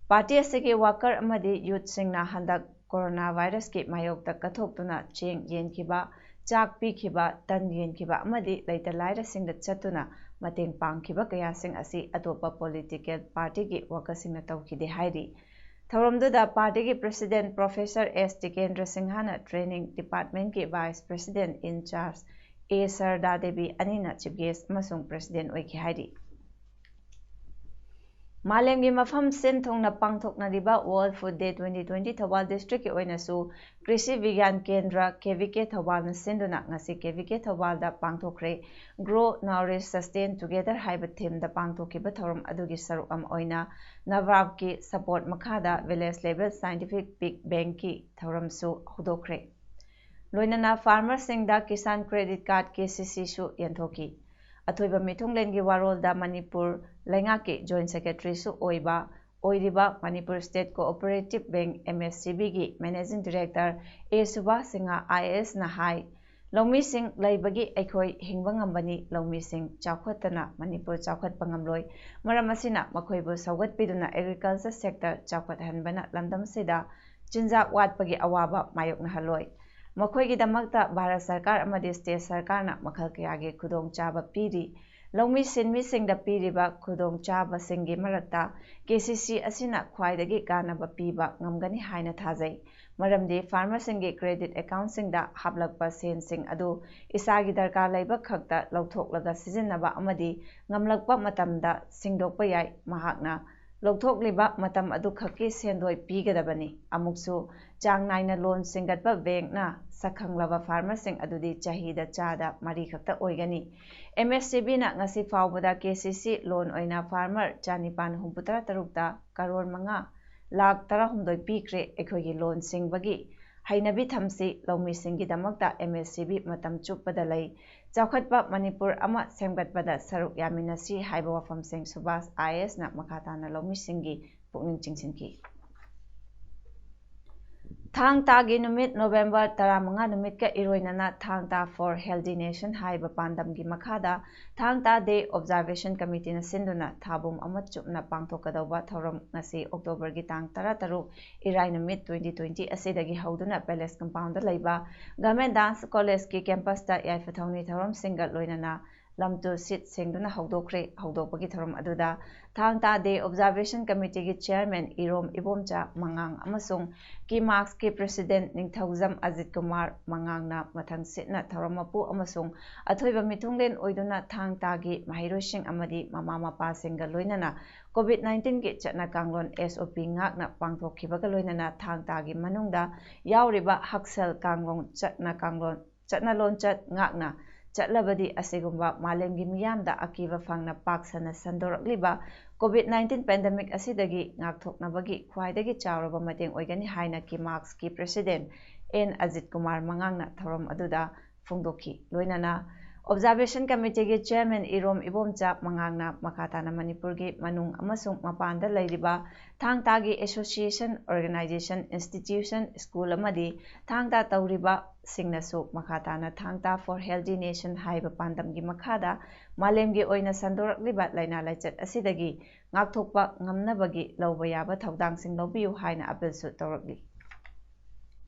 ꯄꯥꯔꯇꯤ ꯑꯁꯤꯒꯤ ꯋꯥꯔꯀꯔ ꯑꯃꯗꯤ ꯌꯨꯠꯁꯤꯡꯅ ꯍꯟꯗꯛ ꯀꯣꯔꯣꯅꯥ ꯚꯥꯏꯔꯁꯀꯤ ꯃꯥꯌꯣꯛꯇ ꯀꯠꯊꯣꯛꯇꯨꯅ ꯆꯦꯡ ꯌꯦꯟꯈꯤꯕ, ꯆꯥꯛ ꯄꯤꯈꯤꯕ, ꯇꯟ ꯌꯦꯟꯈꯤꯕ ꯑꯃꯗꯤ ꯂꯩꯇ ꯂꯥꯏꯔꯁꯤꯡꯗ ꯆꯠꯇꯨꯅ ꯃꯇꯦꯡ ꯄꯥꯡꯈꯤꯕ ꯀꯌꯥꯁꯤꯡ ꯑꯁꯤ ꯑꯇꯣꯞꯄ ꯄꯣꯂꯤꯇꯤꯀꯦꯜ ꯄꯥꯔꯇꯤꯒꯤ ꯋꯥꯔꯀꯔꯁꯤꯡꯅ ꯇꯧꯈꯤꯗꯦ ꯍꯥꯏꯔꯤ꯫ ꯊꯧꯔꯝꯗꯨꯗ ꯄꯥꯔꯇꯤꯒꯤ ꯄ꯭ꯔꯁꯤꯗꯦꯟ ꯄ꯭ꯔꯣꯐꯦꯁꯔ ꯑꯦꯁ ꯇꯤꯀꯦꯟꯗ꯭ꯔ ꯁꯤꯡꯍꯅ ꯇ꯭ꯔꯦꯅꯤꯡ ꯗꯤꯄꯥꯔꯠꯃꯦꯟꯒꯤ ꯚꯥꯏꯁ ꯄ꯭ꯔꯁꯤꯗꯦꯟ ꯏꯟ ꯆꯥꯔꯖ ꯑꯦ ꯁꯔꯗꯥ ꯗꯦꯕꯤ ꯑꯅꯤꯅ ꯆꯤꯐ ꯒꯦꯁ ꯑꯃꯁꯨꯡ ꯄ꯭ꯔꯁꯤꯗꯦꯟ ꯑꯣꯏꯈꯤ ꯍꯥꯏꯔꯤ꯫ ꯃꯥꯂꯦꯝꯒꯤ ꯃꯐꯝ ꯁꯤꯟ ꯊꯨꯡꯅ ꯄꯥꯡꯊꯣꯛꯅꯔꯤꯕ World Food Day twenty twenty Thoubal ꯗꯤꯁꯇ꯭ꯔꯤꯛꯀꯤ ꯑꯣꯏꯅꯁꯨ ꯀ꯭ꯔꯤꯁꯤ ꯕꯤꯒ꯭ꯌꯥꯟ ꯀꯦꯟꯗ꯭ꯔ, ꯀꯦ ꯚꯤ ꯀꯦ ꯊꯧꯕꯥꯜꯅ ꯁꯤꯟꯗꯨꯅ ꯉꯁꯤ ꯀꯦ ꯚꯤ ꯀꯦ ꯊꯧꯕꯥꯜꯗ ꯄꯥꯡꯊꯣꯛꯈ꯭ꯔꯦ꯫ Grow, Nourish, Sustain Together ꯍꯥꯏꯕ ꯊꯤꯝꯗ ꯄꯥꯡꯊꯣꯛꯈꯤꯕ ꯊꯧꯔꯝ ꯑꯗꯨꯒꯤ ꯁꯔꯨꯛ ꯑꯃ ꯑꯣꯏꯅ ꯅꯕꯥꯔꯗꯀꯤ ꯁꯄꯣꯔꯠ ꯃꯈꯥꯗ ꯚꯤꯂꯦꯖ ꯂꯦꯚꯦꯜ ꯁꯥꯏꯟꯇꯤꯐꯤꯛ ꯄꯤꯛ ꯕꯦꯡꯀꯤ ꯊꯧꯔꯝꯁꯨ ꯍꯧꯗꯣꯛꯈ꯭ꯔꯦ꯫ ꯂꯣꯏꯅꯅ ꯐꯥꯔꯃꯔꯁꯤꯡꯗ Kisan credit card, K C ꯁꯤꯁꯨ ꯌꯦꯟꯊꯣꯛꯈꯤ꯫ ꯑꯊꯣꯏꯕ ꯃꯤꯊꯨꯡꯂꯦꯟꯒꯤ ꯋꯥꯔꯣꯜꯗ ꯃꯅꯤꯄꯨꯔ ꯂꯩꯉꯥꯛꯀꯤ ꯖꯣꯏꯟꯠ ꯁꯦꯀ꯭ꯔꯦꯇꯔꯤꯁꯨ ꯑꯣꯏꯕ, ꯑꯣꯏꯔꯤꯕ Manipur state cooperative bank, M S C ꯕꯤꯒꯤ ꯃꯦꯅꯦꯖꯤꯡ ꯗꯤꯔꯦꯛꯇꯔ ꯑꯦ ꯁꯨꯕꯥꯁ ꯁꯤꯡꯍ ꯑꯥꯏ ꯑꯦ ꯑꯦꯁꯅ ꯍꯥꯏ, ꯂꯧꯃꯤꯁꯤꯡ ꯂꯩꯕꯒꯤ ꯑꯩꯈꯣꯏ ꯍꯤꯡꯕ ꯉꯝꯕꯅꯤ, ꯂꯧꯃꯤꯁꯤꯡ ꯆꯥꯎꯈꯠꯇꯅ ꯃꯅꯤꯄꯨꯔ ꯆꯥꯎꯈꯠꯄ ꯉꯝꯂꯣꯏ꯫ ꯃꯔꯝ ꯑꯁꯤꯅ ꯃꯈꯣꯏꯕꯨ ꯁꯧꯒꯠꯄꯤꯗꯨꯅ ꯑꯦꯒ꯭ꯔꯤꯀꯜꯆꯔ ꯁꯦꯛꯇꯔ ꯆꯥꯎꯈꯠꯍꯟꯕꯅ ꯂꯝꯗꯝꯁꯤꯗ ꯆꯤꯟꯖꯥꯛ ꯋꯥꯠꯄꯒꯤ ꯑꯋꯥꯕ ꯃꯥꯌꯣꯛꯅꯍꯜꯂꯣꯏ꯫ ꯃꯈꯣꯏꯒꯤꯗꯃꯛꯇ ꯚꯥꯔꯠ ꯁꯔꯀꯥꯔ ꯑꯃꯗꯤ ꯁ꯭ꯇꯦꯠ ꯁꯔꯀꯥꯔꯅ ꯃꯈꯜ ꯀꯌꯥꯒꯤ ꯈꯨꯗꯣꯡꯆꯥꯕ ꯄꯤꯔꯤ꯫ ꯂꯧꯃꯤ ꯁꯤꯟꯃꯤꯁꯤꯡꯗ ꯄꯤꯔꯤꯕ ꯈꯨꯗꯣꯡꯆꯥꯕꯁꯤꯡꯒꯤ ꯃꯔꯛꯇ ꯀꯦ ꯁꯤ ꯁꯤ ꯑꯁꯤꯅ ꯈ꯭ꯋꯥꯏꯗꯒꯤ ꯀꯥꯟꯅꯕ ꯄꯤꯕ ꯉꯝꯒꯅꯤ ꯍꯥꯏꯅ ꯊꯥꯖꯩ꯫ ꯃꯔꯝꯗꯤ farmerꯁꯤꯡꯒꯤ credit accountꯁꯤꯡꯗ ꯍꯥꯞꯂꯛꯄ ꯁꯦꯟꯁꯤꯡ ꯑꯗꯨ ꯏꯁꯥꯒꯤ ꯗꯔꯀꯥꯔ ꯂꯩꯕ ꯈꯛꯇ ꯂꯧꯊꯣꯛꯂꯒ ꯁꯤꯖꯤꯟꯅꯕ ꯑꯃꯗꯤ ꯉꯝꯂꯛꯄ ꯃꯇꯝꯗ ꯁꯤꯡꯗꯣꯛꯄ ꯌꯥꯏ꯫ ꯃꯍꯥꯛꯅ ꯂꯧꯊꯣꯛꯂꯤꯕ ꯃꯇꯝ ꯑꯗꯨꯈꯛꯀꯤ ꯁꯦꯟꯗꯣꯏ ꯄꯤꯒꯗꯕꯅꯤ꯫ ꯑꯃꯨꯛꯁꯨ ꯆꯥꯡ ꯅꯥꯏꯅ loan ꯁꯤꯡꯒꯠꯄ bankꯅ ꯁꯛꯈꯪꯂꯕ farmerꯁꯤꯡ ꯑꯗꯨꯗꯤ ꯆꯍꯤꯗ ꯆꯥꯗ ꯃꯔꯤ ꯈꯛꯇ ꯑꯣꯏꯒꯅꯤ꯫ MSCBꯅ ꯉꯁꯤ ꯐꯥꯎꯕꯗ ꯀꯦ ꯁꯤ ꯁꯤ loan ꯑꯣꯏꯅ farmer ꯆꯅꯤꯄꯥꯟ ꯍꯨꯝꯐꯨꯇꯔꯥ ꯇꯔꯨꯛꯇ ꯀꯔꯣꯔ ꯃꯉꯥ ꯂꯥꯈ ꯇꯔꯥꯍꯨꯝꯗꯣꯏ ꯄꯤꯈ꯭ꯔꯦ꯫ ꯑꯩꯈꯣꯏꯒꯤ loan ꯁꯤꯡꯕꯒꯤ ꯍꯩꯅꯕꯤ ꯊꯝꯁꯤ, ꯂꯧꯃꯤꯁꯤꯡꯒꯤꯗꯃꯛꯇ MSCB ꯃꯇꯝ ꯆꯨꯞꯄꯗ ꯂꯩ꯫ ꯆꯥꯎꯈꯠꯄ ꯃꯅꯤꯄꯨꯔ ꯑꯃ ꯁꯦꯝꯒꯠꯄꯗ ꯁꯔꯨꯛ ꯌꯥꯃꯤꯟꯅꯁꯤ ꯍꯥꯏꯕ ꯋꯥꯐꯝꯁꯤꯡ ꯁꯨꯕꯥꯁ IASꯅ ꯃꯈꯥ ꯇꯥꯅ ꯂꯧꯃꯤꯁꯤꯡꯒꯤ ꯄꯨꯛꯅꯤꯡ ꯆꯤꯡꯁꯤꯟꯈꯤ꯫ ꯊꯥꯡ ꯇꯥꯒꯤ ꯅꯨꯃꯤꯠ ꯅꯣꯕꯦꯝꯕꯔ ꯇꯔꯥꯃꯉꯥ ꯅꯨꯃꯤꯠꯀ ꯏꯔꯣꯏꯅꯅ ꯊꯥꯡ ꯇꯥ for Healthy Nation ꯍꯥꯏꯕ ꯄꯥꯟꯗꯝꯒꯤ ꯃꯈꯥꯗ ꯊꯥꯡ ꯇꯥ Day Observation Committeeꯅ ꯁꯤꯟꯗꯨꯅ ꯊꯥꯕꯨꯝ ꯑꯃ ꯆꯨꯞꯅ ꯄꯥꯡꯊꯣꯛꯀꯗꯧꯕ ꯊꯧꯔꯝ ꯉꯁꯤ ꯑꯣꯛꯇꯣꯕꯔꯒꯤ ꯇꯥꯡ ꯇꯔꯥꯇꯔꯨꯛ ꯏꯔꯥꯏ ꯅꯨꯃꯤꯠ twenty twenty ꯑꯁꯤꯗꯒꯤ ꯍꯧꯗꯨꯅ Palace Compoundꯗ ꯂꯩꯕ Government Dance Collegeꯀꯤ campusꯇ ꯌꯥꯏꯐ ꯊꯧꯅꯤ ꯊꯧꯔꯝꯁꯤꯡꯒ ꯂꯣꯏꯅꯅ ꯂꯝꯇꯨ ꯁꯤꯠ ꯁꯦꯡꯗꯨꯅ ꯍꯧꯗꯣꯛꯈ꯭ꯔꯦ꯫ ꯍꯧꯗꯣꯛꯄꯒꯤ ꯊꯧꯔꯝ ꯑꯗꯨꯗ ꯊꯥꯡ ꯇꯥ Day Observation Committeeꯒꯤ chairman ꯏꯔꯣꯝ ꯏꯕꯣꯝꯆꯥ ꯃꯉꯥꯡ ꯑꯃꯁꯨꯡ ꯀꯤꯃꯥꯛꯁꯀꯤ president ꯅꯤꯡꯊꯧꯖꯝ ꯑꯖꯤꯠ ꯀꯨꯃꯥꯔ ꯃꯉꯥꯡꯅ ꯃꯊꯪ ꯁꯤꯠꯅ ꯊꯧꯔꯝ ꯃꯄꯨ ꯑꯃꯁꯨꯡ ꯑꯊꯣꯏꯕ ꯃꯤꯊꯨꯡꯂꯦꯟ ꯑꯣꯏꯗꯨꯅ ꯊꯥꯡ ꯇꯥꯒꯤ ꯃꯍꯩꯔꯣꯏꯁꯤꯡ ꯑꯃꯗꯤ ꯃꯃꯥ ꯃꯄꯥꯁꯤꯡꯒ ꯂꯣꯏꯅꯅ COVID nineteenꯒꯤ ꯆꯠꯅ ꯀꯥꯡꯂꯣꯟ SOP ꯉꯥꯛꯅ ꯄꯥꯡꯊꯣꯛꯈꯤꯕꯒ ꯂꯣꯏꯅꯅ ꯊꯥꯡ ꯇꯥꯒꯤ ꯃꯅꯨꯡꯗ ꯌꯥꯎꯔꯤꯕ ꯍꯛꯁꯦꯜ ꯀꯥꯡꯂꯣꯟ ꯆꯠꯅ ꯀꯥꯡꯂꯣꯟ ꯆꯠꯅ ꯂꯣꯟꯆꯠ ꯉꯥꯛꯅ ꯆꯠꯂꯕꯗꯤ ꯑꯁꯤꯒꯨꯝꯕ ꯃꯥꯂꯦꯝꯒꯤ ꯃꯤꯌꯥꯝꯗ ꯑꯀꯤꯕ ꯐꯪꯅ ꯄꯥꯛ ꯁꯟꯅ ꯁꯟꯗꯣꯔꯛꯂꯤꯕ COVID nineteen pandemic ꯑꯁꯤꯗꯒꯤ ꯉꯥꯛꯊꯣꯛꯅꯕꯒꯤ ꯈ꯭ꯋꯥꯏꯗꯒꯤ ꯆꯥꯎꯔꯕ ꯃꯇꯦꯡ ꯑꯣꯏꯒꯅꯤ ꯍꯥꯏꯅ ꯀꯤꯃꯥꯛꯁꯀꯤ president ꯑꯦꯟ ꯑꯖꯤꯠ ꯀꯨꯃꯥꯔ ꯃꯉꯥꯡꯅ ꯊꯧꯔꯝ ꯑꯗꯨꯗ ꯐꯣꯡꯗꯣꯛꯈꯤ꯫ ꯂꯣꯏꯅꯅ Observation Committeeꯒꯤ chairman ꯏꯔꯣꯝ ꯏꯕꯣꯝꯆꯥ ꯃꯉꯥꯡꯅ ꯃꯈꯥ ꯇꯥꯅ ꯃꯅꯤꯄꯨꯔꯒꯤ ꯃꯅꯨꯡ ꯑꯃꯁꯨꯡ ꯃꯄꯥꯟꯗ ꯂꯩꯔꯤꯕ ꯊꯥꯡ ꯇꯥꯒꯤ association, organization, institution, school ꯑꯃꯗꯤ ꯊꯥꯡ ꯇꯥ ꯇꯧꯔꯤꯕꯁꯤꯡꯅꯁꯨ ꯃꯈꯥ ꯇꯥꯅ ꯊꯥꯡ ꯇꯥ for Healthy Nation ꯍꯥꯏꯕ ꯄꯥꯟꯗꯝꯒꯤ ꯃꯈꯥꯗ ꯃꯥꯂꯦꯝꯒꯤ ꯑꯣꯏꯅ ꯁꯟꯗꯣꯔꯛꯂꯤꯕ ꯂꯥꯏꯅꯥ ꯂꯥꯏꯆꯠ ꯑꯁꯤꯗꯒꯤ ꯉꯥꯛꯊꯣꯛꯄ ꯉꯝꯅꯕꯒꯤ ꯂꯧꯕ ꯌꯥꯕ ꯊꯧꯗꯥꯡꯁꯤꯡ ꯂꯧꯕꯤꯌꯨ ꯍꯥꯏꯅ appealꯁꯨ ꯇꯧꯔꯛꯂꯤ꯫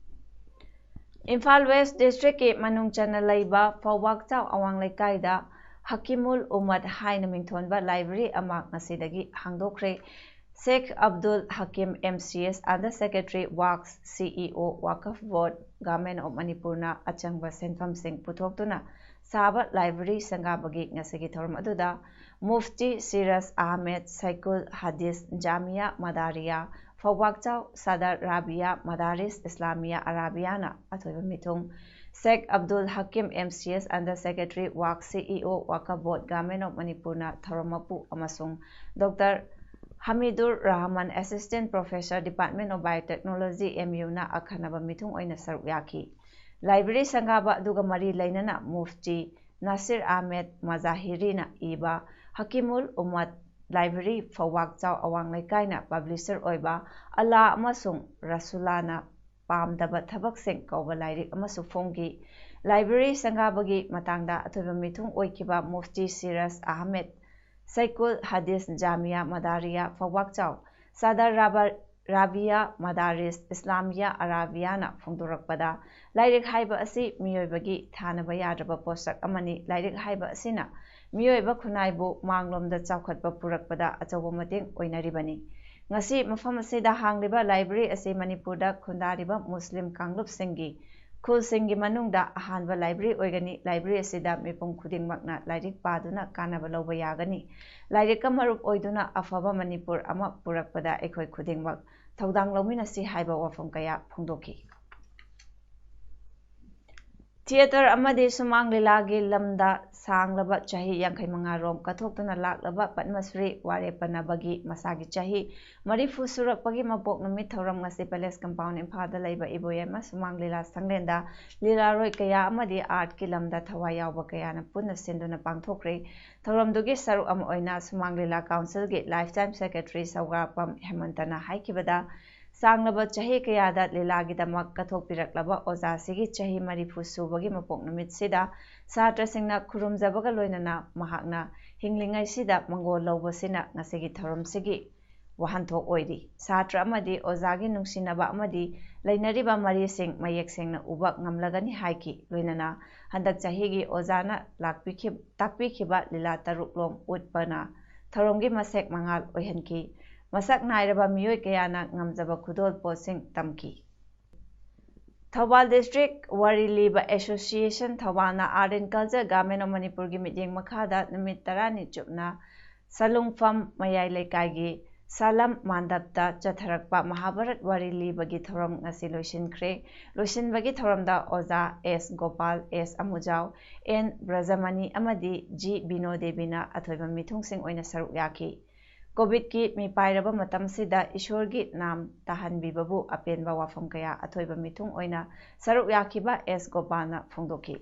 ꯏꯝꯐꯥꯜ West Districtꯀꯤ ꯃꯅꯨꯡ ꯆꯟꯅ ꯂꯩꯕ ꯐꯧꯕꯥꯛꯆꯥꯎ ꯑꯋꯥꯡ ꯂꯩꯀꯥꯏꯗ ꯍꯀꯤꯃꯨꯜ ꯎꯃꯠ ꯍꯥꯏꯅ ꯃꯤꯡꯊꯣꯟꯕ ꯂꯥꯏꯕ꯭ꯔꯦꯔꯤ ꯑꯃ ꯉꯁꯤꯗꯒꯤ ꯍꯥꯡꯗꯣꯛꯈ꯭ꯔꯦ꯫ ꯁꯦꯈ Abdul ꯍꯀꯤꯝ, M C S, Under Secretary Works, C E O, Waqf Board, Government of Manipurꯅ ꯑꯆꯪꯕ ꯁꯦꯟꯐꯝꯁꯤꯡ ꯄꯨꯊꯣꯛꯇꯨꯅ ꯁꯥꯕ ꯂꯥꯏꯕ꯭ꯔꯦꯔꯤ ꯁꯪꯒꯥꯕꯒꯤ ꯉꯁꯤꯒꯤ ꯊꯧꯔꯝ ꯑꯗꯨꯗ ꯃꯨꯐꯇꯤ ꯁꯤꯔꯖ ꯑꯍꯃꯦꯗ, ꯁꯥꯏꯀꯨꯜ ꯍꯗꯤꯁ ꯖꯥꯃꯤꯌꯥ ꯃꯗꯥꯔꯤꯌꯥ, ꯐꯧꯕꯥꯛꯆꯥꯎ ꯁꯥꯗꯔ ꯔꯥꯕꯤꯌꯥ ꯃꯗꯥꯔꯤꯁ ꯏꯁꯂꯥꯃꯤꯌꯥ ꯑꯔꯥꯕꯤꯌꯥꯅ ꯑꯊꯣꯏꯕ ꯃꯤꯊꯨꯡ, ꯁꯦꯈ Abdul ꯍꯀꯤꯝ, M C S, Under Secretary Works, C E O, Waqf Board, Government of ꯃꯅꯤꯄꯨꯔꯅ ꯊꯧꯔꯝ ꯃꯄꯨ ꯑꯃꯁꯨꯡ doctor Hamidur Rahman, Assistant Professor, Department of Biotechnology, M U ꯅ ꯑꯈꯟꯅꯕ ꯃꯤꯊꯨꯡ ꯑꯣꯏꯅ ꯁꯔꯨꯛ ꯌꯥꯈꯤ꯫ ꯂꯥꯏꯕ꯭ꯔꯦꯔꯤ ꯁꯪꯒꯥꯕ ꯑꯗꯨꯒ ꯃꯔꯤ ꯂꯩꯅꯅ ꯃꯨꯐꯇꯤ ꯅꯥꯁꯤꯔ ꯑꯍꯃꯦꯗ ꯃꯖꯥꯍꯤꯔꯤꯅ ꯏꯕ ꯍꯀꯤꯃꯨꯜ ꯎꯃꯠ ꯂꯥꯏꯕ꯭ꯔꯦꯔꯤ ꯐꯧꯕꯥꯛꯆꯥꯎ ꯑꯋꯥꯡ ꯂꯩꯀꯥꯏꯅ ꯄꯕ꯭ꯂꯤꯁꯔ ꯑꯣꯏꯕ ꯑꯜꯂꯥ ꯑꯃꯁꯨꯡ ꯔꯁꯨꯂꯥꯅ ꯄꯥꯝꯗꯕ ꯊꯕꯛꯁꯤꯡ ꯀꯧꯕ ꯂꯥꯏꯔꯤꯛ ꯑꯃꯁꯨ ꯐꯣꯡꯈꯤ꯫ ꯂꯥꯏꯕ꯭ꯔꯦꯔꯤ ꯁꯪꯒꯥꯕꯒꯤ ꯃꯇꯥꯡꯗ ꯑꯊꯣꯏꯕ ꯃꯤꯊꯨꯡ ꯑꯣꯏꯈꯤꯕ ꯃꯨꯐꯇꯤ ꯁꯤꯔꯖ ꯑꯍꯃꯦꯗ, ꯁꯥꯏꯀꯨꯜ ꯍꯗꯤꯁ ꯖꯥꯃꯤꯌꯥ ꯃꯗꯥꯔꯤꯌꯥ ꯐꯧꯕꯥꯛꯆꯥꯎ ꯁꯥꯗꯔ ꯔꯥꯕ-, ꯔꯥꯕꯤꯌꯥ ꯃꯗꯥꯔꯤꯁ ꯏꯁꯂꯥꯃꯤꯌꯥ ꯑꯔꯥꯕꯤꯌꯥꯅ ꯐꯣꯡꯗꯣꯔꯛꯄꯗ, ꯂꯥꯏꯔꯤꯛ ꯍꯥꯏꯕ ꯑꯁꯤ ꯃꯤꯑꯣꯏꯕꯒꯤ ꯊꯥꯅꯕ ꯌꯥꯗ꯭ꯔꯕ ꯄꯣꯠꯁꯛ ꯑꯃꯅꯤ꯫ ꯂꯥꯏꯔꯤꯛ ꯍꯥꯏꯕ ꯑꯁꯤꯅ ꯃꯤꯑꯣꯏꯕ ꯈꯨꯟꯅꯥꯏꯕꯨ ꯃꯥꯡꯂꯣꯝꯗ ꯆꯥꯎꯈꯠꯄ ꯄꯨꯔꯛꯄꯗ ꯑꯆꯧꯕ ꯃꯇꯦꯡ ꯑꯣꯏꯅꯔꯤꯕꯅꯤ꯫ ꯉꯁꯤ ꯃꯐꯝ ꯑꯁꯤꯗ ꯍꯥꯡꯂꯤꯕ ꯂꯥꯏꯕ꯭ꯔꯦꯔꯤ ꯑꯁꯤ ꯃꯅꯤꯄꯨꯔꯗ ꯈꯨꯟꯗꯥꯔꯤꯕ ꯃꯨꯁꯂꯤꯝ ꯀꯥꯡꯂꯨꯞꯁꯤꯡꯒꯤ ꯈꯨꯜꯁꯤꯡꯒꯤ ꯃꯅꯨꯡꯗ ꯑꯍꯥꯟꯕ ꯂꯥꯏꯕ꯭ꯔꯦꯔꯤ ꯑꯣꯏꯒꯅꯤ꯫ ꯂꯥꯏꯕ꯭ꯔꯦꯔꯤ ꯑꯁꯤꯗ ꯃꯤꯄꯨꯝ ꯈꯨꯗꯤꯡꯃꯛꯅ ꯂꯥꯏꯔꯤꯛ ꯄꯥꯗꯨꯅ ꯀꯥꯟꯅꯕ ꯂꯧꯕ ꯌꯥꯒꯅꯤ꯫ ꯂꯥꯏꯔꯤꯛꯀ ꯃꯔꯨꯞ ꯑꯣꯏꯗꯨꯅ ꯑꯐꯕ ꯃꯅꯤꯄꯨꯔ ꯑꯃ ꯄꯨꯔꯛꯄꯗ ꯑꯩꯈꯣꯏ ꯈꯨꯗꯤꯡꯃꯛ ꯊꯧꯗꯥꯡ ꯂꯧꯃꯤꯟꯅꯁꯤ ꯍꯥꯏꯕ ꯋꯥꯐꯝ ꯀꯌꯥ ꯐꯣꯡꯗꯣꯛꯈꯤ꯫ ꯊꯤꯌꯦꯇꯔ ꯑꯃꯗꯤ ꯁꯨꯃꯥꯡ ꯂꯤꯂꯥꯒꯤ ꯂꯝꯗ ꯁꯥꯡꯂꯕ ꯆꯍꯤ ꯌꯥꯡꯈꯩ ꯃꯉꯥ ꯔꯣꯝ ꯀꯠꯊꯣꯛꯇꯨꯅ ꯂꯥꯛꯂꯕ ꯄꯗꯃꯁ꯭ꯔꯤ ꯋꯥꯔꯦ ꯄꯅꯕꯒꯤ ꯃꯁꯥꯒꯤ ꯆꯍꯤ ꯃꯔꯤꯐꯨ ꯁꯨꯔꯛꯄꯒꯤ ꯃꯄꯣꯛ ꯅꯨꯃꯤꯠ ꯊꯧꯔꯝ ꯉꯁꯤ ꯄꯦꯂꯦꯁ ꯀꯝꯄꯥꯎꯟ ꯏꯝꯐꯥꯜꯗ ꯂꯩꯕ ꯏꯕꯣꯌꯥꯏꯃ ꯁꯨꯃꯥꯡ ꯂꯤꯂꯥ ꯁꯪꯂꯦꯟꯗ ꯂꯤꯂꯥꯔꯣꯏ ꯀꯌꯥ ꯑꯃꯗꯤ ꯑꯥꯔꯠꯀꯤ ꯂꯝꯗ ꯊꯋꯥꯏ ꯌꯥꯎꯕ ꯀꯌꯥꯅ ꯄꯨꯟꯅ ꯁꯤꯟꯗꯨꯅ ꯄꯥꯡꯊꯣꯛꯈ꯭ꯔꯦ꯫ ꯊꯧꯔꯝꯗꯨꯒꯤ ꯁꯔꯨꯛ ꯑꯃ ꯑꯣꯏꯅ ꯁꯨꯃꯥꯡ ꯂꯤꯂꯥ ꯀꯥꯎꯟꯁꯤꯜꯒꯤ ꯂꯥꯏꯐ ꯇꯥꯏꯝ ꯁꯦꯀ꯭ꯔꯦꯇꯔꯤ ꯁꯧꯒ꯭ꯔꯥꯛꯄꯝ ꯍꯦꯃꯟꯇꯅ ꯍꯥꯏꯈꯤꯕꯗ, ꯁꯥꯡꯂꯕ ꯆꯍꯤ ꯀꯌꯥꯗ ꯂꯤꯂꯥꯒꯤꯗꯃꯛ ꯀꯠꯊꯣꯛꯄꯤꯔꯛꯂꯕ ꯑꯣꯖꯥꯁꯤꯒꯤ ꯆꯍꯤ ꯃꯔꯤꯐꯨ ꯁꯨꯕꯒꯤ ꯃꯄꯣꯛ ꯅꯨꯃꯤꯠꯁꯤꯗ ꯁꯥꯇ꯭ꯔꯁꯤꯡꯅ ꯈꯨꯔꯨꯝꯖꯕꯒ ꯂꯣꯏꯅꯅ ꯃꯍꯥꯛꯅ ꯍꯤꯡꯂꯤꯉꯩꯁꯤꯗ ꯃꯪꯒꯣꯜ ꯂꯧꯕꯁꯤꯅ ꯉꯁꯤꯒꯤ ꯊꯧꯔꯝꯁꯤꯒꯤ ꯋꯥꯍꯟꯊꯣꯛ ꯑꯣꯏꯔꯤ꯫ ꯁꯥꯇ꯭ꯔ ꯑꯃꯗꯤ ꯑꯣꯖꯥꯒꯤ ꯅꯨꯡꯁꯤꯅꯕ ꯑꯃꯗꯤ ꯂꯩꯅꯔꯤꯕ ꯃꯔꯤꯁꯤꯡ ꯃꯌꯦꯛ ꯁꯦꯡꯅ ꯎꯕ ꯉꯝꯂꯒꯅꯤ ꯍꯥꯏꯈꯤ꯫ ꯂꯣꯏꯅꯅ ꯍꯟꯗꯛ ꯆꯍꯤꯒꯤ ꯑꯣꯖꯥꯅ ꯂꯥꯛꯄꯤꯈꯤ-, ꯇꯥꯛꯄꯤꯈꯤꯕ ꯂꯤꯂꯥ ꯇꯔꯨꯛꯂꯣꯝ ꯎꯠꯄꯅ ꯊꯧꯔꯝꯒꯤ ꯃꯁꯦꯛ ꯃꯉꯥꯜ ꯑꯣꯏꯍꯟꯈꯤ꯫ ꯃꯁꯛ ꯅꯥꯏꯔꯕ ꯃꯤꯑꯣꯏ ꯀꯌꯥꯅ ꯉꯝꯖꯕ ꯈꯨꯗꯣꯜ ꯄꯣꯠꯁꯤꯡ ꯇꯝꯈꯤ꯫ ꯊꯧꯕꯥꯜ ꯗꯤꯁꯇ꯭ꯔꯤꯛ ꯋꯥꯔꯤ ꯂꯤꯕ association ꯊꯧꯕꯥꯜꯅ Art and Culture Government of ꯃꯅꯤꯄꯨꯔꯒꯤ ꯃꯤꯠꯌꯦꯡ ꯃꯈꯥꯗ ꯅꯨꯃꯤꯠ ꯇꯔꯥꯅꯤ ꯆꯨꯞꯅ ꯁꯂꯨꯡꯐꯝ ꯃꯌꯥꯏ ꯂꯩꯀꯥꯏꯒꯤ ꯁꯥꯂꯝ ꯃꯥꯟꯗꯞꯇ ꯆꯠꯊꯔꯛꯄ ꯃꯍꯥꯚꯥꯔꯠ ꯋꯥꯔꯤ ꯂꯤꯕꯒꯤ ꯊꯧꯔꯝ ꯉꯁꯤ ꯂꯣꯏꯁꯤꯟꯈ꯭ꯔꯦ꯫ ꯂꯣꯏꯁꯤꯟꯕꯒꯤ ꯊꯧꯔꯝꯗ ꯑꯣꯖꯥ ꯑꯦꯁ ꯒꯣꯄꯥꯜ, ꯑꯦꯁ ꯑꯃꯨꯖꯥꯎ, ꯑꯦꯟ ꯕ꯭ꯔꯖꯃꯅꯤ ꯑꯃꯗꯤ ꯖꯤ ꯕꯤꯅꯣ ꯗꯦꯕꯤꯅ ꯑꯊꯣꯏꯕ ꯃꯤꯊꯨꯡꯁꯤꯡ ꯑꯣꯏꯅ ꯁꯔꯨꯛ ꯌꯥꯈꯤ꯫ ꯀꯣꯚꯤꯗꯀꯤ ꯃꯤꯄꯥꯏꯔꯕ ꯃꯇꯝꯁꯤꯗ ꯏꯁꯣꯔꯒꯤ ꯅꯥꯝ ꯇꯥꯍꯟꯕꯤꯕꯕꯨ ꯑꯄꯦꯟꯕ ꯋꯥꯐꯝ ꯀꯌꯥ ꯑꯊꯣꯏꯕ ꯃꯤꯊꯨꯡ ꯑꯣꯏꯅ ꯁꯔꯨꯛ ꯌꯥꯈꯤꯕ ꯑꯦꯁ ꯒꯣꯄꯥꯜꯅ ꯐꯣꯡꯗꯣꯛꯈꯤ꯫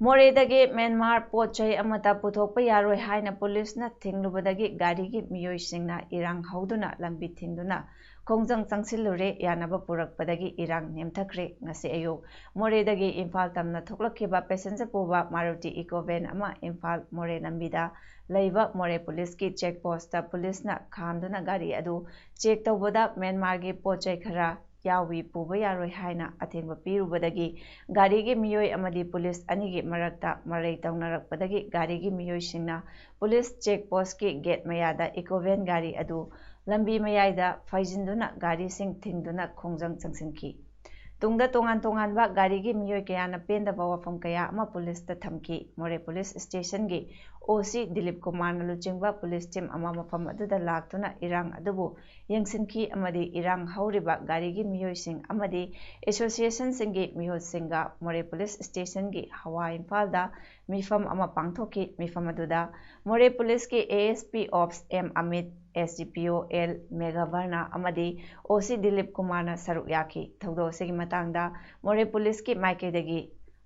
ꯃꯣꯔꯦꯗꯒꯤ ꯃ꯭ꯌꯥꯟꯃꯥꯔ ꯄꯣꯠ ꯆꯩ ꯑꯃꯠꯇ ꯄꯨꯊꯣꯛꯄ ꯌꯥꯔꯣꯏ ꯍꯥꯏꯅ ꯄꯨꯂꯤꯁꯅ ꯊꯤꯡꯂꯨꯕꯗꯒꯤ ꯒꯥꯔꯤꯒꯤ ꯃꯤꯑꯣꯏꯁꯤꯡꯅ ꯏꯔꯥꯡ ꯍꯧꯗꯨꯅ ꯂꯝꯕꯤ ꯊꯤꯡꯗꯨꯅ ꯈꯣꯡꯖꯪ ꯆꯪꯁꯤꯜꯂꯨꯔꯦ꯫ ꯌꯥꯅꯕ ꯄꯨꯔꯛꯄꯗꯒꯤ ꯏꯔꯥꯡ ꯅꯦꯝꯊꯈ꯭ꯔꯦ꯫ ꯉꯁꯤ ꯑꯌꯨꯛ ꯃꯣꯔꯦꯗꯒꯤ ꯏꯝꯐꯥꯜ ꯇꯝꯅ ꯊꯣꯛꯂꯛꯈꯤꯕ passenger ꯄꯨꯕ ꯃꯥꯔꯨꯇꯤ ꯏꯀꯣ ꯚꯦꯟ ꯑꯃ ꯏꯝꯐꯥꯜ ꯃꯣꯔꯦ ꯂꯝꯕꯤꯗ ꯂꯩꯕ ꯃꯣꯔꯦ ꯄꯨꯂꯤꯁꯀꯤ ꯆꯦꯛ ꯄꯣꯁꯇ ꯄꯨꯂꯤꯁꯅ ꯈꯥꯝꯗꯨꯅ ꯒꯥꯔꯤ ꯑꯗꯨ ꯆꯦꯛ ꯇꯧꯕꯗ ꯃ꯭ꯌꯥꯟꯃꯥꯔꯒꯤ ꯄꯣꯠ ꯆꯩ ꯈꯔ ꯌꯥꯎꯏ, ꯄꯨꯕ ꯌꯥꯔꯣꯏ ꯍꯥꯏꯅ ꯑꯊꯤꯡꯕ ꯄꯤꯔꯨꯕꯗꯒꯤ ꯒꯥꯔꯤꯒꯤ ꯃꯤꯑꯣꯏ ꯑꯃꯗꯤ ꯄꯨꯂꯤꯁ ꯑꯅꯤꯒꯤ ꯃꯔꯛꯇ ꯃꯔꯩ ꯇꯧꯅꯔꯛꯄꯗꯒꯤ ꯒꯥꯔꯤꯒꯤ ꯃꯤꯑꯣꯏꯁꯤꯡꯅ ꯄꯨꯂꯤꯁ ꯆꯦꯛ ꯄꯣꯁꯀꯤ ꯒꯦꯠ ꯃꯌꯥꯗ ꯏꯀꯣ ꯚꯦꯟ ꯒꯥꯔꯤ ꯑꯗꯨ ꯂꯝꯕꯤ ꯃꯌꯥꯏꯗ ꯐꯩꯖꯤꯟꯗꯨꯅ ꯒꯥꯔꯤꯁꯤꯡ ꯊꯤꯡꯗꯨꯅ ꯈꯣꯡꯖꯪ ꯆꯪꯁꯤꯟꯈꯤ꯫ ꯇꯨꯡꯗ ꯇꯣꯉꯥꯟ ꯇꯣꯉꯥꯟꯕ ꯒꯥꯔꯤꯒꯤ ꯃꯤꯑꯣꯏ ꯀꯌꯥꯅ ꯄꯦꯟꯗꯕ ꯋꯥꯐꯝ ꯀꯌꯥ ꯑꯃ ꯄꯨꯂꯤꯁꯇ ꯊꯝꯈꯤ꯫ ꯃꯣꯔꯦ ꯄꯨꯂꯤꯁ ꯁ꯭ꯇꯦꯁꯟꯒꯤ ꯑꯣ ꯁꯤ ꯗꯤꯂꯤꯞ ꯀꯨꯃꯥꯔꯅ ꯂꯨꯆꯤꯡꯕ ꯄꯨꯂꯤꯁ ꯇꯤꯝ ꯑꯃ ꯃꯐꯝ ꯑꯗꯨꯗ ꯂꯥꯛꯇꯨꯅ ꯏꯔꯥꯡ ꯑꯗꯨꯕꯨ ꯌꯦꯡꯁꯤꯟꯈꯤ ꯑꯃꯗꯤ ꯏꯔꯥꯡ ꯍꯧꯔꯤꯕ ꯒꯥꯔꯤꯒꯤ ꯃꯤꯑꯣꯏꯁꯤꯡ ꯑꯃꯗꯤ ꯑꯦꯁꯣꯁꯤꯌꯦꯁꯟꯁꯤꯡꯒꯤ ꯃꯤꯍꯨꯠꯁꯤꯡꯒ ꯃꯣꯔꯦ ꯄꯨꯂꯤꯁ ꯁ꯭ꯇꯦꯁꯟꯒꯤ ꯍꯋꯥ ꯏꯝꯐꯥꯜꯗ ꯃꯤꯐꯝ ꯑꯃ ꯄꯥꯡꯊꯣꯛꯈꯤ꯫ ꯃꯤꯐꯝ ꯑꯗꯨꯗ ꯃꯣꯔꯦ ꯄꯨꯂꯤꯁꯀꯤ A S P ꯑꯣꯞꯁ M Amit, S D ꯄꯤ ꯑꯣ ꯑꯦꯜ ꯃꯦꯘꯥꯚꯔꯅ ꯑꯃꯗꯤ ꯑꯣ ꯁꯤ ꯗꯤꯂꯤꯞ ꯀꯨꯃꯥꯔꯅ ꯁꯔꯨꯛ ꯌꯥꯈꯤ꯫ ꯊꯧꯗꯣꯛ ꯑꯁꯤꯒꯤ ꯃꯇꯥꯡꯗ ꯃꯣꯔꯦ ꯄꯨꯂꯤꯁꯀꯤ ꯃꯥꯏꯀꯩꯗꯒꯤ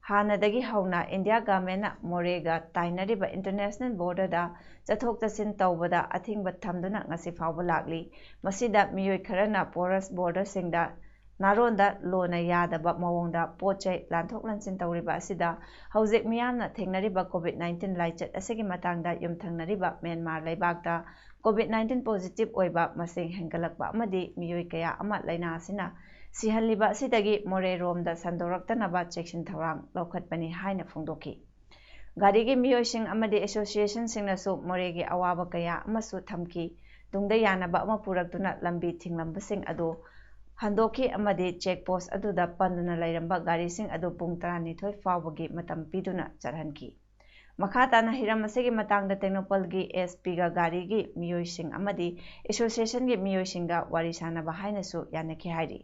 ꯍꯥꯟꯅꯗꯒꯤ ꯍꯧꯅ ꯏꯟꯗꯤꯌꯥ ꯒꯚꯔꯟꯃꯦꯟꯠꯅ ꯃꯣꯔꯦꯒ ꯇꯥꯏꯅꯔꯤꯕ ꯏꯟꯇꯔꯅꯦꯁꯅꯦꯜ ꯕꯣꯔꯗꯔꯗ ꯆꯠꯊꯣꯛ ꯆꯠꯁꯤꯟ ꯇꯧꯕꯗ ꯑꯊꯤꯡꯕ ꯊꯝꯗꯨꯅ ꯉꯁꯤ ꯐꯥꯎꯕ ꯂꯥꯛꯂꯤ꯫ ꯃꯁꯤꯗ ꯃꯤꯑꯣꯏ ꯈꯔꯅ ꯄꯣꯔꯁ ꯕꯣꯔꯗꯔꯁꯤꯡꯗ ꯅꯥꯔꯣꯟꯗ ꯂꯣꯟꯅ ꯌꯥꯗꯕ ꯃꯑꯣꯡꯗ ꯄꯣꯠ ꯆꯩ ꯂꯥꯟꯊꯣꯛ ꯂꯥꯟꯁꯤꯟ ꯇꯧꯔꯤꯕ ꯑꯁꯤꯗ ꯍꯧꯖꯤꯛ ꯃꯤꯌꯥꯝꯅ ꯊꯦꯡꯅꯔꯤꯕ ꯀꯣꯚꯤꯗ ꯅꯥꯏꯟꯇꯤꯟ ꯂꯥꯏꯆꯠ ꯑꯁꯤꯒꯤ ꯃꯇꯥꯡꯗ ꯌꯨꯝꯊꯪꯅꯔꯤꯕ ꯃ꯭ꯌꯥꯟꯃꯥꯔ ꯂꯩꯕꯥꯛꯇ ꯀꯣꯚꯤꯗ ꯅꯥꯏꯟꯇꯤꯟ ꯄꯣꯖꯤꯇꯤꯚ ꯑꯣꯏꯕ ꯃꯁꯤꯡ ꯍꯦꯟꯒꯠꯂꯛꯄ ꯑꯃꯗꯤ ꯃꯤꯑꯣꯏ ꯀꯌꯥ ꯑꯃ ꯂꯥꯏꯅꯥ ꯑꯁꯤꯅ ꯁꯤꯍꯜꯂꯤꯕ ꯑꯁꯤꯗꯒꯤ ꯃꯣꯔꯦꯔꯣꯝꯗ ꯁꯟꯗꯣꯔꯛꯇꯅꯕ ꯆꯦꯛꯁꯤꯟ ꯊꯧꯔꯥꯡ ꯂꯧꯈꯠꯄꯅꯤ ꯍꯥꯏꯅ ꯐꯣꯡꯗꯣꯛꯈꯤ꯫ ꯒꯥꯔꯤꯒꯤ ꯃꯤꯑꯣꯏꯁꯤꯡ ꯑꯃꯗꯤ ꯑꯦꯁꯣꯁꯤꯌꯦꯁꯟꯁꯤꯡꯅꯁꯨ ꯃꯣꯔꯦꯒꯤ ꯑꯋꯥꯕ ꯀꯌꯥ ꯑꯃꯁꯨ ꯊꯝꯈꯤ꯫ ꯇꯨꯡꯗ ꯌꯥꯅꯕ ꯑꯃ ꯄꯨꯔꯛꯇꯨꯅ ꯂꯝꯕꯤ ꯊꯤꯡꯂꯝꯕꯁꯤꯡ ꯑꯗꯨ ꯍꯟꯗꯣꯛꯈꯤ ꯑꯃꯗꯤ ꯆꯦꯛ ꯄꯣꯁ ꯑꯗꯨꯗ ꯄꯟꯗꯨꯅ ꯂꯩꯔꯝꯕ ꯒꯥꯔꯤꯁꯤꯡ ꯑꯗꯨ ꯄꯨꯡ ꯇꯔꯥꯅꯤꯊꯣꯏ ꯐꯥꯎꯕꯒꯤ ꯃꯇꯝ ꯄꯤꯗꯨꯅ ꯆꯠꯍꯟꯈꯤ꯫ ꯃꯈꯥ ꯇꯥꯅ ꯍꯤꯔꯝ ꯑꯁꯤꯒꯤ ꯃꯇꯥꯡꯗ ꯇꯦꯡꯅꯧꯄꯜꯒꯤ ꯑꯦꯁ ꯄꯤꯒ ꯒꯥꯔꯤꯒꯤ ꯃꯤꯑꯣꯏꯁꯤꯡ ꯑꯃꯗꯤ ꯑꯦꯁꯣꯁꯤꯌꯦꯁꯟꯒꯤ ꯃꯤꯑꯣꯏꯁꯤꯡꯒ ꯋꯥꯔꯤ ꯁꯥꯅꯕ ꯍꯥꯏꯅꯁꯨ ꯌꯥꯅꯈꯤ ꯍꯥꯏꯔꯤ꯫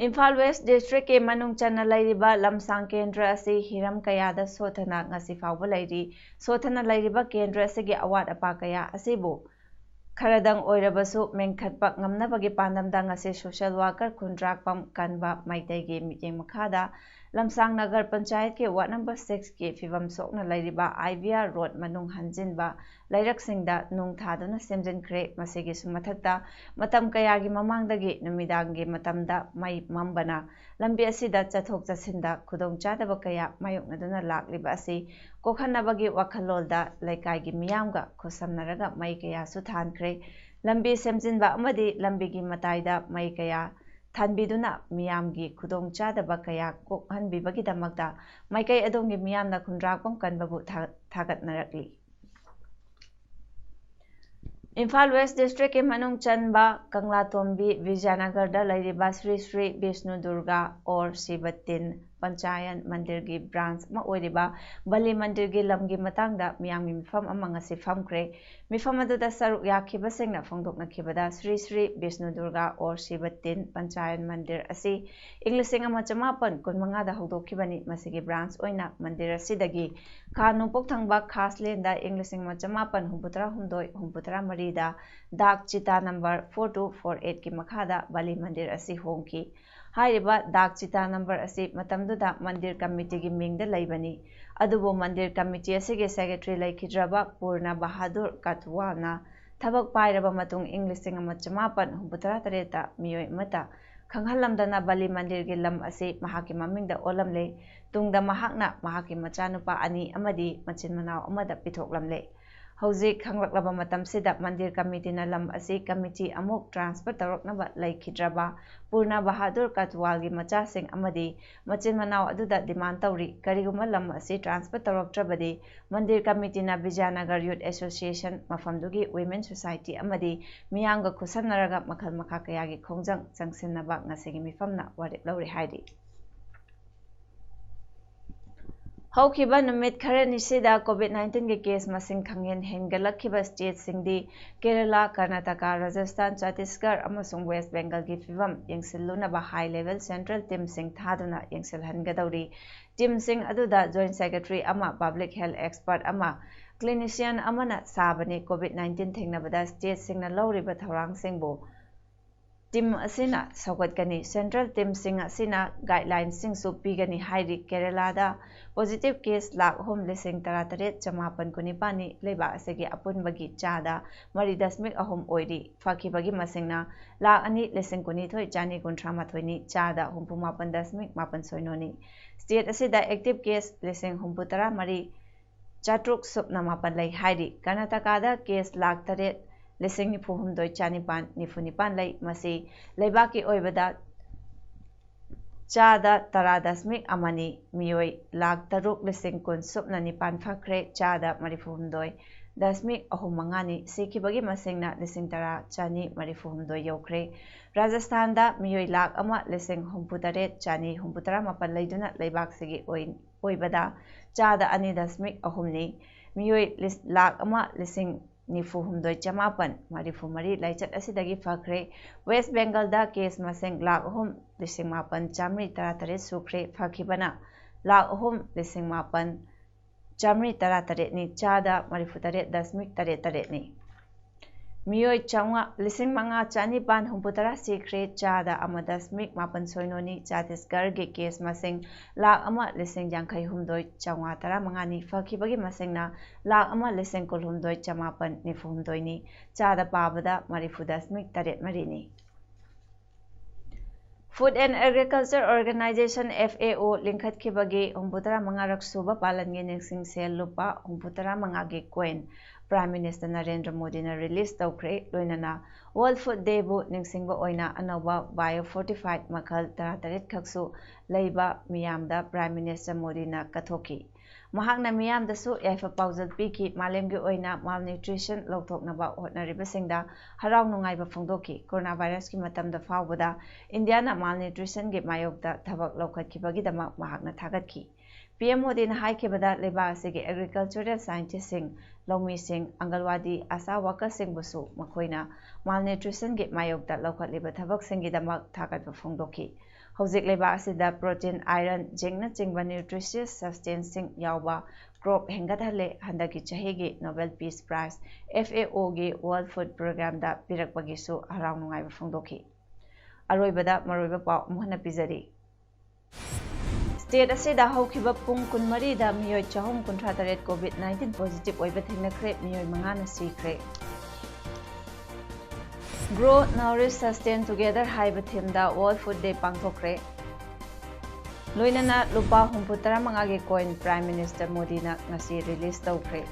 ꯏꯝꯐꯥꯜ ꯋꯦꯁ ꯗꯤꯁꯇ꯭ꯔꯤꯛꯀꯤ ꯃꯅꯨꯡ ꯆꯟꯅ ꯂꯩꯔꯤꯕ ꯂꯝꯁꯥꯡ ꯀꯦꯟꯗ꯭ꯔ ꯑꯁꯤ ꯍꯤꯔꯝ ꯀꯌꯥꯗ ꯁꯣꯠꯊꯅ ꯉꯁꯤ ꯐꯥꯎꯕ ꯂꯩꯔꯤ꯫ ꯁꯣꯠꯊꯅ ꯂꯩꯔꯤꯕ ꯀꯦꯟꯗ꯭ꯔ ꯑꯁꯤꯒꯤ ꯑꯋꯥꯠ ꯑꯄꯥ ꯀꯌꯥ ꯑꯁꯤꯕꯨ ꯈꯔꯗꯪ ꯑꯣꯏꯔꯕꯁꯨ ꯃꯦꯟꯈꯠꯄ ꯉꯝꯅꯕꯒꯤ ꯄꯥꯟꯗꯝꯗ ꯉꯁꯤ ꯁꯣꯁꯦꯜ ꯋꯥꯀꯔ ꯈꯨꯟꯗ꯭ꯔꯥꯛꯄꯝ ꯀꯟꯕ ꯃꯩꯇꯩꯒꯤ ꯃꯤꯠꯌꯦꯡ ꯃꯈꯥꯗ ꯂꯝꯁꯥꯡ ꯅꯒꯔ ꯄꯟꯆꯥꯌꯠꯀꯤ ꯋꯥꯔꯗ ꯅꯝꯕꯔ ꯁꯤꯛꯁꯀꯤ ꯐꯤꯕꯝ ꯁꯣꯛꯅ ꯂꯩꯔꯤꯕ ꯑꯥꯏ ꯕꯤ ꯑꯥꯔ ꯔꯣꯗ ꯃꯅꯨꯡ ꯍꯟꯖꯤꯟꯕ ꯂꯩꯔꯛꯁꯤꯡꯗ ꯅꯨꯡ ꯊꯥꯗꯨꯅ ꯁꯦꯝꯖꯤꯟꯈ꯭ꯔꯦ꯫ ꯃꯁꯤꯒꯤꯁꯨ ꯃꯊꯛꯇ ꯃꯇꯝ ꯀꯌꯥꯒꯤ ꯃꯃꯥꯡꯗꯒꯤ ꯅꯨꯃꯤꯗꯥꯡꯒꯤ ꯃꯇꯝꯗ ꯃꯩ ꯃꯝꯕꯅ ꯂꯝꯕꯤ ꯑꯁꯤꯗ ꯆꯠꯊꯣꯛ ꯆꯠꯁꯤꯟꯗ ꯈꯨꯗꯣꯡꯆꯥꯗꯕ ꯀꯌꯥ ꯃꯥꯌꯣꯛꯅꯗꯨꯅ ꯂꯥꯛꯂꯤꯕ ꯑꯁꯤ ꯀꯣꯛꯍꯟꯅꯕꯒꯤ ꯋꯥꯈꯜꯂꯣꯟꯗ ꯂꯩꯀꯥꯏꯒꯤ ꯃꯤꯌꯥꯝꯒ ꯈꯨꯠꯁꯝꯅꯔꯒ ꯃꯩ ꯀꯌꯥꯁꯨ ꯊꯥꯟꯈ꯭ꯔꯦ꯫ ꯂꯝꯕꯤ ꯁꯦꯝꯖꯤꯟꯕ ꯑꯃꯗꯤ ꯂꯝꯕꯤꯒꯤ ꯃꯇꯥꯏꯗ ꯃꯩ ꯀꯌꯥ ꯊꯥꯟꯕꯤꯗꯨꯅ ꯃꯤꯌꯥꯝꯒꯤ ꯈꯨꯗꯣꯡꯆꯥꯗꯕ ꯀꯌꯥ ꯀꯣꯛꯍꯟꯕꯤꯕꯒꯤꯗꯃꯛꯇ ꯃꯥꯏꯀꯩ ꯑꯗꯣꯝꯒꯤ ꯃꯤꯌꯥꯝꯅ ꯈꯨꯟꯗ꯭ꯔꯥꯛꯄꯝ ꯀꯟꯕꯕꯨ ꯊꯥ-, ꯊꯥꯒꯠꯅꯔꯛꯂꯤ꯫ ꯏꯝꯐꯥꯜ ꯋꯦꯁ ꯗꯤꯁꯇ꯭ꯔꯤꯛꯀꯤ ꯃꯅꯨꯡ ꯆꯟꯕ ꯀꯪꯂꯥꯇꯣꯝꯕꯤ ꯕꯤꯖꯌꯅꯒꯔꯗ ꯂꯩꯔꯤꯕ ꯁ꯭ꯔꯤ ꯁ꯭ꯔꯤ ꯕꯤꯁꯅꯨ ꯗꯨꯔꯒꯥ ꯑꯣꯔ ꯁꯤꯕ ꯇꯤꯟ ꯄꯟꯆꯥꯌꯟ ꯃꯟꯗꯤꯔꯒꯤ ꯕ꯭ꯔꯥꯟꯁ ꯑꯃ ꯑꯣꯏꯔꯤꯕ ꯕꯂꯤ ꯃꯟꯗꯤꯔꯒꯤ ꯂꯝꯒꯤ ꯃꯇꯥꯡꯗ ꯃꯤꯌꯥꯝꯒꯤ ꯃꯤꯐꯝ ꯑꯃ ꯉꯁꯤ ꯐꯝꯈ꯭ꯔꯦ꯫ ꯃꯤꯐꯝ ꯑꯗꯨꯗ ꯁꯔꯨꯛ ꯌꯥꯈꯤꯕꯁꯤꯡꯅ ꯐꯣꯡꯗꯣꯛꯅꯈꯤꯕꯗ ꯁ꯭ꯔꯤ ꯁ꯭ꯔꯤ ꯕꯤꯁꯅꯨ ꯗꯨꯔꯒꯥ ꯑꯣꯔ ꯁꯤꯕ ꯇꯤꯟ ꯄꯟꯆꯥꯌꯟ ꯃꯟꯗꯤꯔ ꯑꯁꯤ ꯏꯪ ꯂꯤꯁꯤꯡ ꯑꯃ ꯆꯃꯥꯄꯟ ꯀꯨꯟꯃꯉꯥꯗ ꯍꯧꯗꯣꯛꯈꯤꯕꯅꯤ꯫ ꯃꯁꯤꯒꯤ ꯕ꯭ꯔꯥꯟꯁ ꯑꯣꯏꯅ ꯃꯟꯗꯤꯔ ꯑꯁꯤꯗꯒꯤ ꯈꯥ ꯅꯣꯡꯄꯣꯛ ꯊꯪꯕ ꯈꯥꯁꯂꯦꯟꯗ ꯏꯪ ꯂꯤꯁꯤꯡ ꯑꯃ ꯆꯃꯥꯄꯟ ꯍꯨꯝꯐꯨꯇꯔꯥ ꯍꯨꯝꯗꯣꯏ ꯍꯨꯝꯐꯨꯇꯔꯥ ꯃꯔꯤꯗ ꯗꯥꯛ ꯆꯤꯇꯥ ꯅꯝꯕꯔ ꯐꯣꯔ ꯇꯨ ꯐꯣꯔ ꯑꯩꯠꯀꯤ ꯃꯈꯥꯗ ꯕꯂꯤ ꯃꯟꯗꯤꯔ ꯑꯁꯤ ꯍꯣꯡꯈꯤ꯫ ꯍꯥꯏꯔꯤꯕ ꯗꯥꯛ ꯆꯤꯇꯥ ꯅꯝꯕꯔ ꯑꯁꯤ ꯃꯇꯝꯗꯨꯗ ꯃꯟꯗꯤꯔ ꯀꯃꯤꯇꯤꯒꯤ ꯃꯤꯡꯗ ꯂꯩꯕꯅꯤ꯫ ꯑꯗꯨꯕꯨ ꯃꯟꯗꯤꯔ ꯀꯃꯤꯇꯤ ꯑꯁꯤꯒꯤ ꯁꯦꯀ꯭ꯔꯦꯇꯔꯤ ꯂꯩꯈꯤꯗ꯭ꯔꯕ ꯄꯨꯔꯅ ꯕꯍꯥꯗꯨꯔ ꯀꯠꯋꯥꯜꯅ ꯊꯕꯛ ꯄꯥꯏꯔꯕ ꯃꯇꯨꯡ ꯏꯪ ꯂꯤꯁꯤꯡ ꯑꯃ ꯆꯃꯥꯄꯟ ꯍꯨꯝꯐꯨꯇꯔꯥ ꯇꯔꯦꯠꯇ ꯃꯤꯑꯣꯏ ꯑꯃꯠꯇ ꯈꯪꯍꯜꯂꯝꯗꯅ ꯕꯂꯤ ꯃꯟꯗꯤꯔꯒꯤ ꯂꯝ ꯑꯁꯤ ꯃꯍꯥꯛꯀꯤ ꯃꯃꯤꯡꯗ ꯑꯣꯜꯂꯝꯂꯦ꯫ ꯇꯨꯡꯗ ꯃꯍꯥꯛꯅ ꯃꯍꯥꯛꯀꯤ ꯃꯆꯥꯅꯨꯄꯥ ꯑꯅꯤ ꯑꯃꯗꯤ ꯃꯆꯤꯟ ꯃꯅꯥꯎ ꯑꯃꯗ ꯄꯤꯊꯣꯛꯂꯝꯂꯦ꯫ ꯍꯧꯖꯤꯛ ꯈꯪꯂꯛꯂꯕ ꯃꯇꯝꯁꯤꯗ ꯃꯟꯗꯤꯔ ꯀꯃꯤꯇꯤꯅ ꯂꯝ ꯑꯁꯤ ꯀꯃꯤꯇꯤ ꯑꯃꯨꯛ transfer ꯇꯧꯔꯛꯅꯕ ꯂꯩꯈꯤꯗ꯭ꯔꯕ ꯄꯨꯔꯅ ꯕꯍꯥꯗꯨꯔ ꯀꯇꯋꯥꯜꯒꯤ ꯃꯆꯥꯁꯤꯡ ꯑꯃꯗꯤ ꯃꯆꯤꯟ ꯃꯅꯥꯎ ꯑꯗꯨꯗ demand ꯇꯧꯔꯤ꯫ ꯀꯔꯤꯒꯨꯝꯕ ꯂꯝ ꯑꯁꯤ transfer ꯇꯧꯔꯛꯇ꯭ꯔꯕꯗꯤ ꯃꯟꯗꯤꯔ ꯀꯃꯤꯇꯤꯅ ꯕꯤꯖꯌꯅꯒꯔ Youth Association, ꯃꯐꯝꯗꯨꯒꯤ Women Society ꯑꯃꯗꯤ ꯃꯤꯌꯥꯝꯒ ꯈꯨꯠꯁꯝꯅꯔꯒ ꯃꯈꯜ ꯃꯈꯥ ꯀꯌꯥꯒꯤ ꯈꯣꯡꯖꯪ ꯆꯪꯁꯤꯟꯅꯕ ꯉꯁꯤꯒꯤ ꯃꯤꯐꯝꯅ ꯋꯥꯔꯦꯞ ꯂꯧꯔꯤ ꯍꯥꯏꯔꯤ꯫ ꯍꯧꯈꯤꯕ ꯅꯨꯃꯤꯠ ꯈꯔꯅꯤꯁꯤꯗ COVID nineteenꯒꯤ case ꯃꯁꯤꯡ ꯈꯪꯍꯦꯟ ꯍꯦꯟꯒꯠꯂꯛꯈꯤꯕ stateꯁꯤꯡꯗꯤ ꯀꯦꯔꯂꯥ, ꯀꯔꯅꯥꯇꯀꯥ, ꯔꯥꯖꯁꯊꯥꯟ, ꯆꯇꯤꯁꯒꯔ ꯑꯃꯁꯨꯡ West Bengalꯒꯤ ꯐꯤꯚꯝ ꯌꯦꯡꯁꯤꯜꯂꯨꯅꯕ high level central teamꯁꯤꯡ ꯊꯥꯗꯨꯅ ꯌꯦꯡꯁꯤꯜꯍꯟꯒꯗꯧꯔꯤ꯫ Teamꯁꯤꯡ ꯑꯗꯨꯗ Joint Secretary ꯑꯃ, Public Health Expert ꯑꯃ, Clinician ꯑꯃꯅ ꯁꯥꯕꯅꯤ꯫ COVID nineteen ꯊꯦꯡꯅꯕꯗ stateꯁꯤꯡꯅ ꯂꯧꯔꯤꯕ ꯊꯧꯔꯥꯡꯁꯤꯡꯕꯨ team ꯑꯁꯤꯅ ꯁꯧꯒꯠꯀꯅꯤ꯫ Central teamꯁꯤꯡ ꯑꯁꯤꯅ guidelineꯁꯤꯡꯁꯨ ꯄꯤꯒꯅꯤ ꯍꯥꯏꯔꯤ꯫ ꯀꯦꯔꯂꯥꯗ positive case ꯂꯥꯈ ꯑꯍꯨꯝ ꯂꯤꯁꯤꯡ ꯇꯔꯥꯇꯔꯦꯠ ꯆꯃꯥꯄꯟ ꯀꯨꯟꯅꯤꯄꯥꯟꯅꯤ꯫ ꯂꯩꯕꯥꯛ ꯑꯁꯤꯒꯤ ꯑꯄꯨꯟꯕꯒꯤ ꯆꯥꯗ ꯃꯔꯤ ꯗꯁꯃꯤꯛ ꯑꯍꯨꯝ ꯑꯣꯏꯔꯤ꯫ ꯐꯈꯤꯕꯒꯤ ꯃꯁꯤꯡꯅ ꯂꯥꯈ ꯑꯅꯤ ꯂꯤꯁꯤꯡ ꯀꯨꯟꯅꯤꯊꯣꯏ ꯆꯥꯅꯤ ꯀꯨꯟꯊ꯭ꯔꯥ ꯃꯥꯊꯣꯏꯅꯤ, ꯆꯥꯗ ꯍꯨꯝꯐꯨ ꯃꯥꯄꯟ ꯗꯁꯃꯤꯛ ꯃꯥꯄꯟ ꯁꯣꯏꯅꯣꯅꯤ꯫ State ꯑꯁꯤꯗ active case ꯂꯤꯁꯤꯡ ꯍꯨꯝꯐꯨ ꯇꯔꯥ ꯃꯔꯤ ꯆꯥꯇ꯭ꯔꯨꯛ ꯁꯨꯞꯅ ꯃꯥꯄꯟ ꯂꯩ ꯍꯥꯏꯔꯤ꯫ ꯀꯔꯅꯥꯇꯀꯥꯗ case ꯂꯥꯈ ꯇꯔꯦꯠ ꯂꯤꯁꯤꯡ ꯅꯤꯐꯨ ꯍꯨꯝꯗꯣꯏ ꯆꯥꯅꯤꯄꯥꯟ ꯅꯤꯐꯨ ꯅꯤꯄꯥꯟ ꯂꯩ꯫ ꯃꯁꯤ ꯂꯩꯕꯥꯛꯀꯤ ꯑꯣꯏꯕꯗ ꯆꯥꯗ ꯇꯔꯥ ꯗꯁꯃꯤꯛ ꯑꯃꯅꯤ꯫ ꯃꯤꯑꯣꯏ ꯂꯥꯈ ꯇꯔꯨꯛ ꯂꯤꯁꯤꯡ ꯀꯨꯟ ꯁꯨꯞꯅ ꯅꯤꯄꯥꯟ ꯐꯈ꯭ꯔꯦ, ꯆꯥꯗ ꯃꯔꯤꯐꯨ ꯍꯨꯝꯗꯣꯏ ꯗꯁꯃꯤꯛ ꯑꯍꯨꯝ ꯃꯉꯥꯅꯤ꯫ ꯁꯤꯈꯤꯕꯒꯤ ꯃꯁꯤꯡꯅ ꯂꯤꯁꯤꯡ ꯇꯔꯥ ꯆꯥꯅꯤ ꯃꯔꯤꯐꯨ ꯍꯨꯝꯗꯣꯏ ꯌꯧꯈ꯭ꯔꯦ꯫ ꯔꯥꯖꯁꯊꯥꯟꯗ ꯃꯤꯑꯣꯏ ꯂꯥꯈ ꯑꯃ ꯂꯤꯁꯤꯡ ꯍꯨꯝꯐꯨ ꯇꯔꯦꯠ ꯆꯥꯅꯤ ꯍꯨꯝꯐꯨ ꯇꯔꯥ ꯃꯥꯄꯟ ꯂꯩꯗꯨꯅ ꯂꯩꯕꯥꯛꯁꯤꯒꯤ ꯑꯣꯏ-, ꯑꯣꯏꯕꯗ ꯆꯥꯗ ꯑꯅꯤ ꯗꯁꯃꯤꯛ ꯑꯍꯨꯝꯅꯤ꯫ ꯃꯤꯑꯣꯏ ꯂꯤꯁ-, ꯂꯥꯈ ꯑꯃ ꯂꯤꯁꯤꯡ ꯅꯤꯐꯨ ꯍꯨꯝꯗꯣꯏ ꯆꯃꯥꯄꯟ ꯃꯔꯤꯐꯨ ꯃꯔꯤ ꯂꯥꯏꯆꯠ ꯑꯁꯤꯗꯒꯤ ꯐꯈ꯭ꯔꯦ꯫ West Bengalꯗ case ꯃꯁꯤꯡ ꯂꯥꯈ ꯑꯍꯨꯝ ꯂꯤꯁꯤꯡ ꯃꯥꯄꯟ ꯆꯥꯃꯔꯤ ꯇꯔꯥ ꯇꯔꯦꯠ ꯁꯨꯈ꯭ꯔꯦ꯫ ꯐꯈꯤꯕꯅ ꯂꯥꯈ ꯑꯍꯨꯝ ꯂꯤꯁꯤꯡ ꯃꯥꯄꯟ ꯆꯥꯃꯔꯤ ꯇꯔꯥ ꯇꯔꯦꯠꯅꯤ, ꯆꯥꯗ ꯃꯔꯤꯐꯨ ꯇꯔꯦꯠ ꯗꯁꯃꯤꯛ ꯇꯔꯦꯠ ꯇꯔꯦꯠꯅꯤ꯫ ꯃꯤꯑꯣꯏ ꯆꯥꯝꯃꯉꯥ, ꯂꯤꯁꯤꯡ ꯃꯉꯥ ꯆꯅꯤꯄꯥꯟ ꯍꯨꯝꯐꯨꯇꯔꯥ ꯁꯤꯈ꯭ꯔꯦ, ꯆꯥꯗ ꯑꯃ ꯗꯁꯃꯤꯛ ꯃꯥꯄꯟ ꯁꯣꯏꯅꯣꯅꯤ꯫ ꯆꯇꯤꯁꯒꯔꯒꯤ ꯀꯦꯁ ꯃꯁꯤꯡ ꯂꯥꯈ ꯑꯃ ꯂꯤꯁꯤꯡ ꯌꯥꯡꯈꯩ ꯍꯨꯝꯗꯣꯏ ꯆꯥꯝꯃꯉꯥ ꯇꯔꯥꯃꯉꯥꯅꯤ꯫ ꯐꯈꯤꯕꯒꯤ ꯃꯁꯤꯡꯅ ꯂꯥꯈ ꯑꯃ ꯂꯤꯁꯤꯡ ꯀꯨꯟꯍꯨꯝꯗꯣꯏ ꯆꯃꯥꯄꯟ ꯅꯤꯐꯨꯍꯨꯝꯗꯣꯏꯅꯤ꯫ ꯆꯥꯗ ꯄꯥꯕꯗ ꯃꯔꯤꯐꯨ ꯗꯁꯃꯤꯛ ꯇꯔꯦꯠ ꯃꯔꯤꯅꯤ꯫ Food and Agriculture Organization, F A O, ꯂꯤꯡꯈꯠꯈꯤꯕꯒꯤ ꯍꯨꯝꯐꯨꯇꯔꯥ ꯃꯉꯥꯔꯛ ꯁꯨꯕ ꯄꯥꯂꯟꯒꯤ ꯅꯤꯡꯁꯤꯡ ꯁꯦꯜ ꯂꯨꯄꯥ ꯍꯨꯝꯐꯨꯇꯔꯥ ꯃꯉꯥꯒꯤ ꯀꯣꯏꯟ Prime Minister ꯅꯔꯦꯟꯗ꯭ꯔ ꯃꯣꯗꯤꯅ ꯔꯤꯂꯤꯖ ꯇꯧꯈ꯭ꯔꯦ꯫ ꯂꯣꯏꯅꯅ World Food Day ꯕꯨ ꯅꯤꯡꯁꯤꯡꯕ ꯑꯣꯏꯅ ꯑꯅꯧꯕ bio fortified ꯃꯈꯜ ꯇꯔꯥꯇꯔꯦꯠ ꯈꯛꯁꯨ ꯂꯩꯕ ꯃꯤꯌꯥꯝꯗ Prime Minister ꯃꯣꯗꯤꯅ ꯀꯠꯊꯣꯛꯈꯤ꯫ ꯃꯍꯥꯛꯅ ꯃꯤꯌꯥꯝꯗꯁꯨ ꯌꯥꯏꯐ ꯄꯥꯎꯖꯦꯜ ꯄꯤꯈꯤ꯫ ꯃꯥꯂꯦꯝꯒꯤ ꯑꯣꯏꯅ malnutrition ꯂꯧꯊꯣꯛꯅꯕ ꯍꯣꯠꯅꯔꯤꯕꯁꯤꯡꯗ ꯍꯔꯥꯎ ꯅꯨꯡꯉꯥꯏꯕ ꯐꯣꯡꯗꯣꯛꯈꯤ꯫ Corona virus ꯀꯤ ꯃꯇꯝꯗ ꯐꯥꯎꯕꯗ ꯏꯟꯗꯤꯌꯥꯅ malnutrition ꯒꯤ ꯃꯥꯌꯣꯛꯇ ꯊꯕꯛ ꯂꯧꯈꯠꯈꯤꯕꯒꯤꯗꯃꯛ ꯃꯍꯥꯛꯅ ꯊꯥꯒꯠꯈꯤ꯫ P M ꯃꯣꯗꯤꯅ ꯍꯥꯏꯈꯤꯕꯗ, ꯂꯩꯕꯥꯛ ꯑꯁꯤꯒꯤ agricultural scientist ꯁꯤꯡ, ꯂꯧꯃꯤꯁꯤꯡ, ꯑꯪꯒꯜꯋꯥꯗꯤ ꯑꯥꯁꯥ worker ꯁꯤꯡꯕꯨꯁꯨ ꯃꯈꯣꯏꯅ malnutrition ꯒꯤ ꯃꯥꯌꯣꯛꯇ ꯂꯧꯈꯠꯂꯤꯕ ꯊꯕꯛꯁꯤꯡꯒꯤꯗꯃꯛ ꯊꯥꯒꯠꯄ ꯐꯣꯡꯗꯣꯛꯈꯤ꯫ ꯍꯧꯖꯤꯛ ꯂꯩꯕꯥꯛ ꯑꯁꯤꯗ protein, iron, zinc ꯅꯆꯤꯡꯕ nutritious substance ꯁꯤꯡ ꯌꯥꯎꯕ crop ꯍꯦꯟꯒꯠꯍꯜꯂꯦ꯫ ꯍꯟꯗꯛꯀꯤ ꯆꯍꯤꯒꯤ Nobel Peace Prize F A O ꯒꯤ World Food Program ꯗ ꯄꯤꯔꯛꯄꯒꯤꯁꯨ ꯍꯔꯥꯎ ꯅꯨꯡꯉꯥꯏꯕ ꯐꯣꯡꯗꯣꯛꯈꯤ꯫ ꯑꯔꯣꯏꯕꯗ ꯃꯔꯨꯑꯣꯏꯕ ꯄꯥꯎ ꯑꯃꯨꯛ ꯍꯟꯅ ꯄꯤꯖꯔꯤ꯫ State ꯑꯁꯤꯗ ꯍꯧꯈꯤꯕ ꯄꯨꯡ ꯀꯨꯟꯃꯔꯤꯗ ꯃꯤꯑꯣꯏ ꯆꯍꯨꯝ ꯀꯨꯟꯊ꯭ꯔꯥ ꯇꯔꯦꯠ COVID nineteen positive ꯑꯣꯏꯕ ꯊꯦꯡꯅꯈ꯭ꯔꯦ, ꯃꯤꯑꯣꯏ ꯃꯉꯥꯅ ꯁꯤꯈ꯭ꯔꯦ꯫ Grow, Nourish, Sustain Together ꯍꯥꯏꯕ theme ꯗ World Food Day ꯄꯥꯡꯊꯣꯛꯈ꯭ꯔꯦ꯫ ꯂꯣꯏꯅꯅ ꯂꯨꯄꯥ ꯍꯨꯝꯐꯨ ꯇꯔꯥꯃꯉꯥꯒꯤ ꯀꯣꯏꯟ Prime Minister ꯃꯣꯗꯤꯅ ꯉꯁꯤ ꯔꯤꯂꯤꯖ ꯇꯧꯈ꯭ꯔꯦ꯫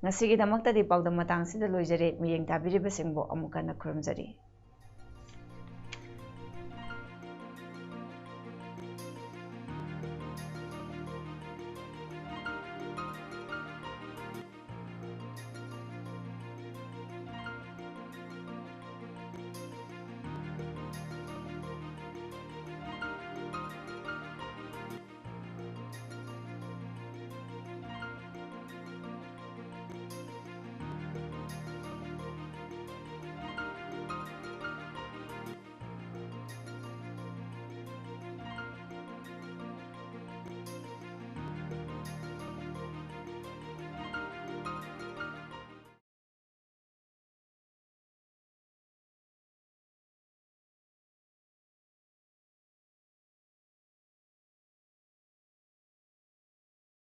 ꯉꯁꯤꯒꯤꯗꯃꯛꯇꯗꯤ ꯄꯥꯎꯗꯝ ꯃꯇꯥꯡꯁꯤꯗ ꯂꯣꯏꯖꯔꯦ꯫ ꯃꯤꯠꯌꯦꯡ ꯇꯥꯕꯤꯔꯤꯕꯁꯤꯡꯕꯨ ꯑꯃꯨꯛ ꯍꯟꯅ ꯈꯨꯔꯨꯝꯖꯔꯤ꯫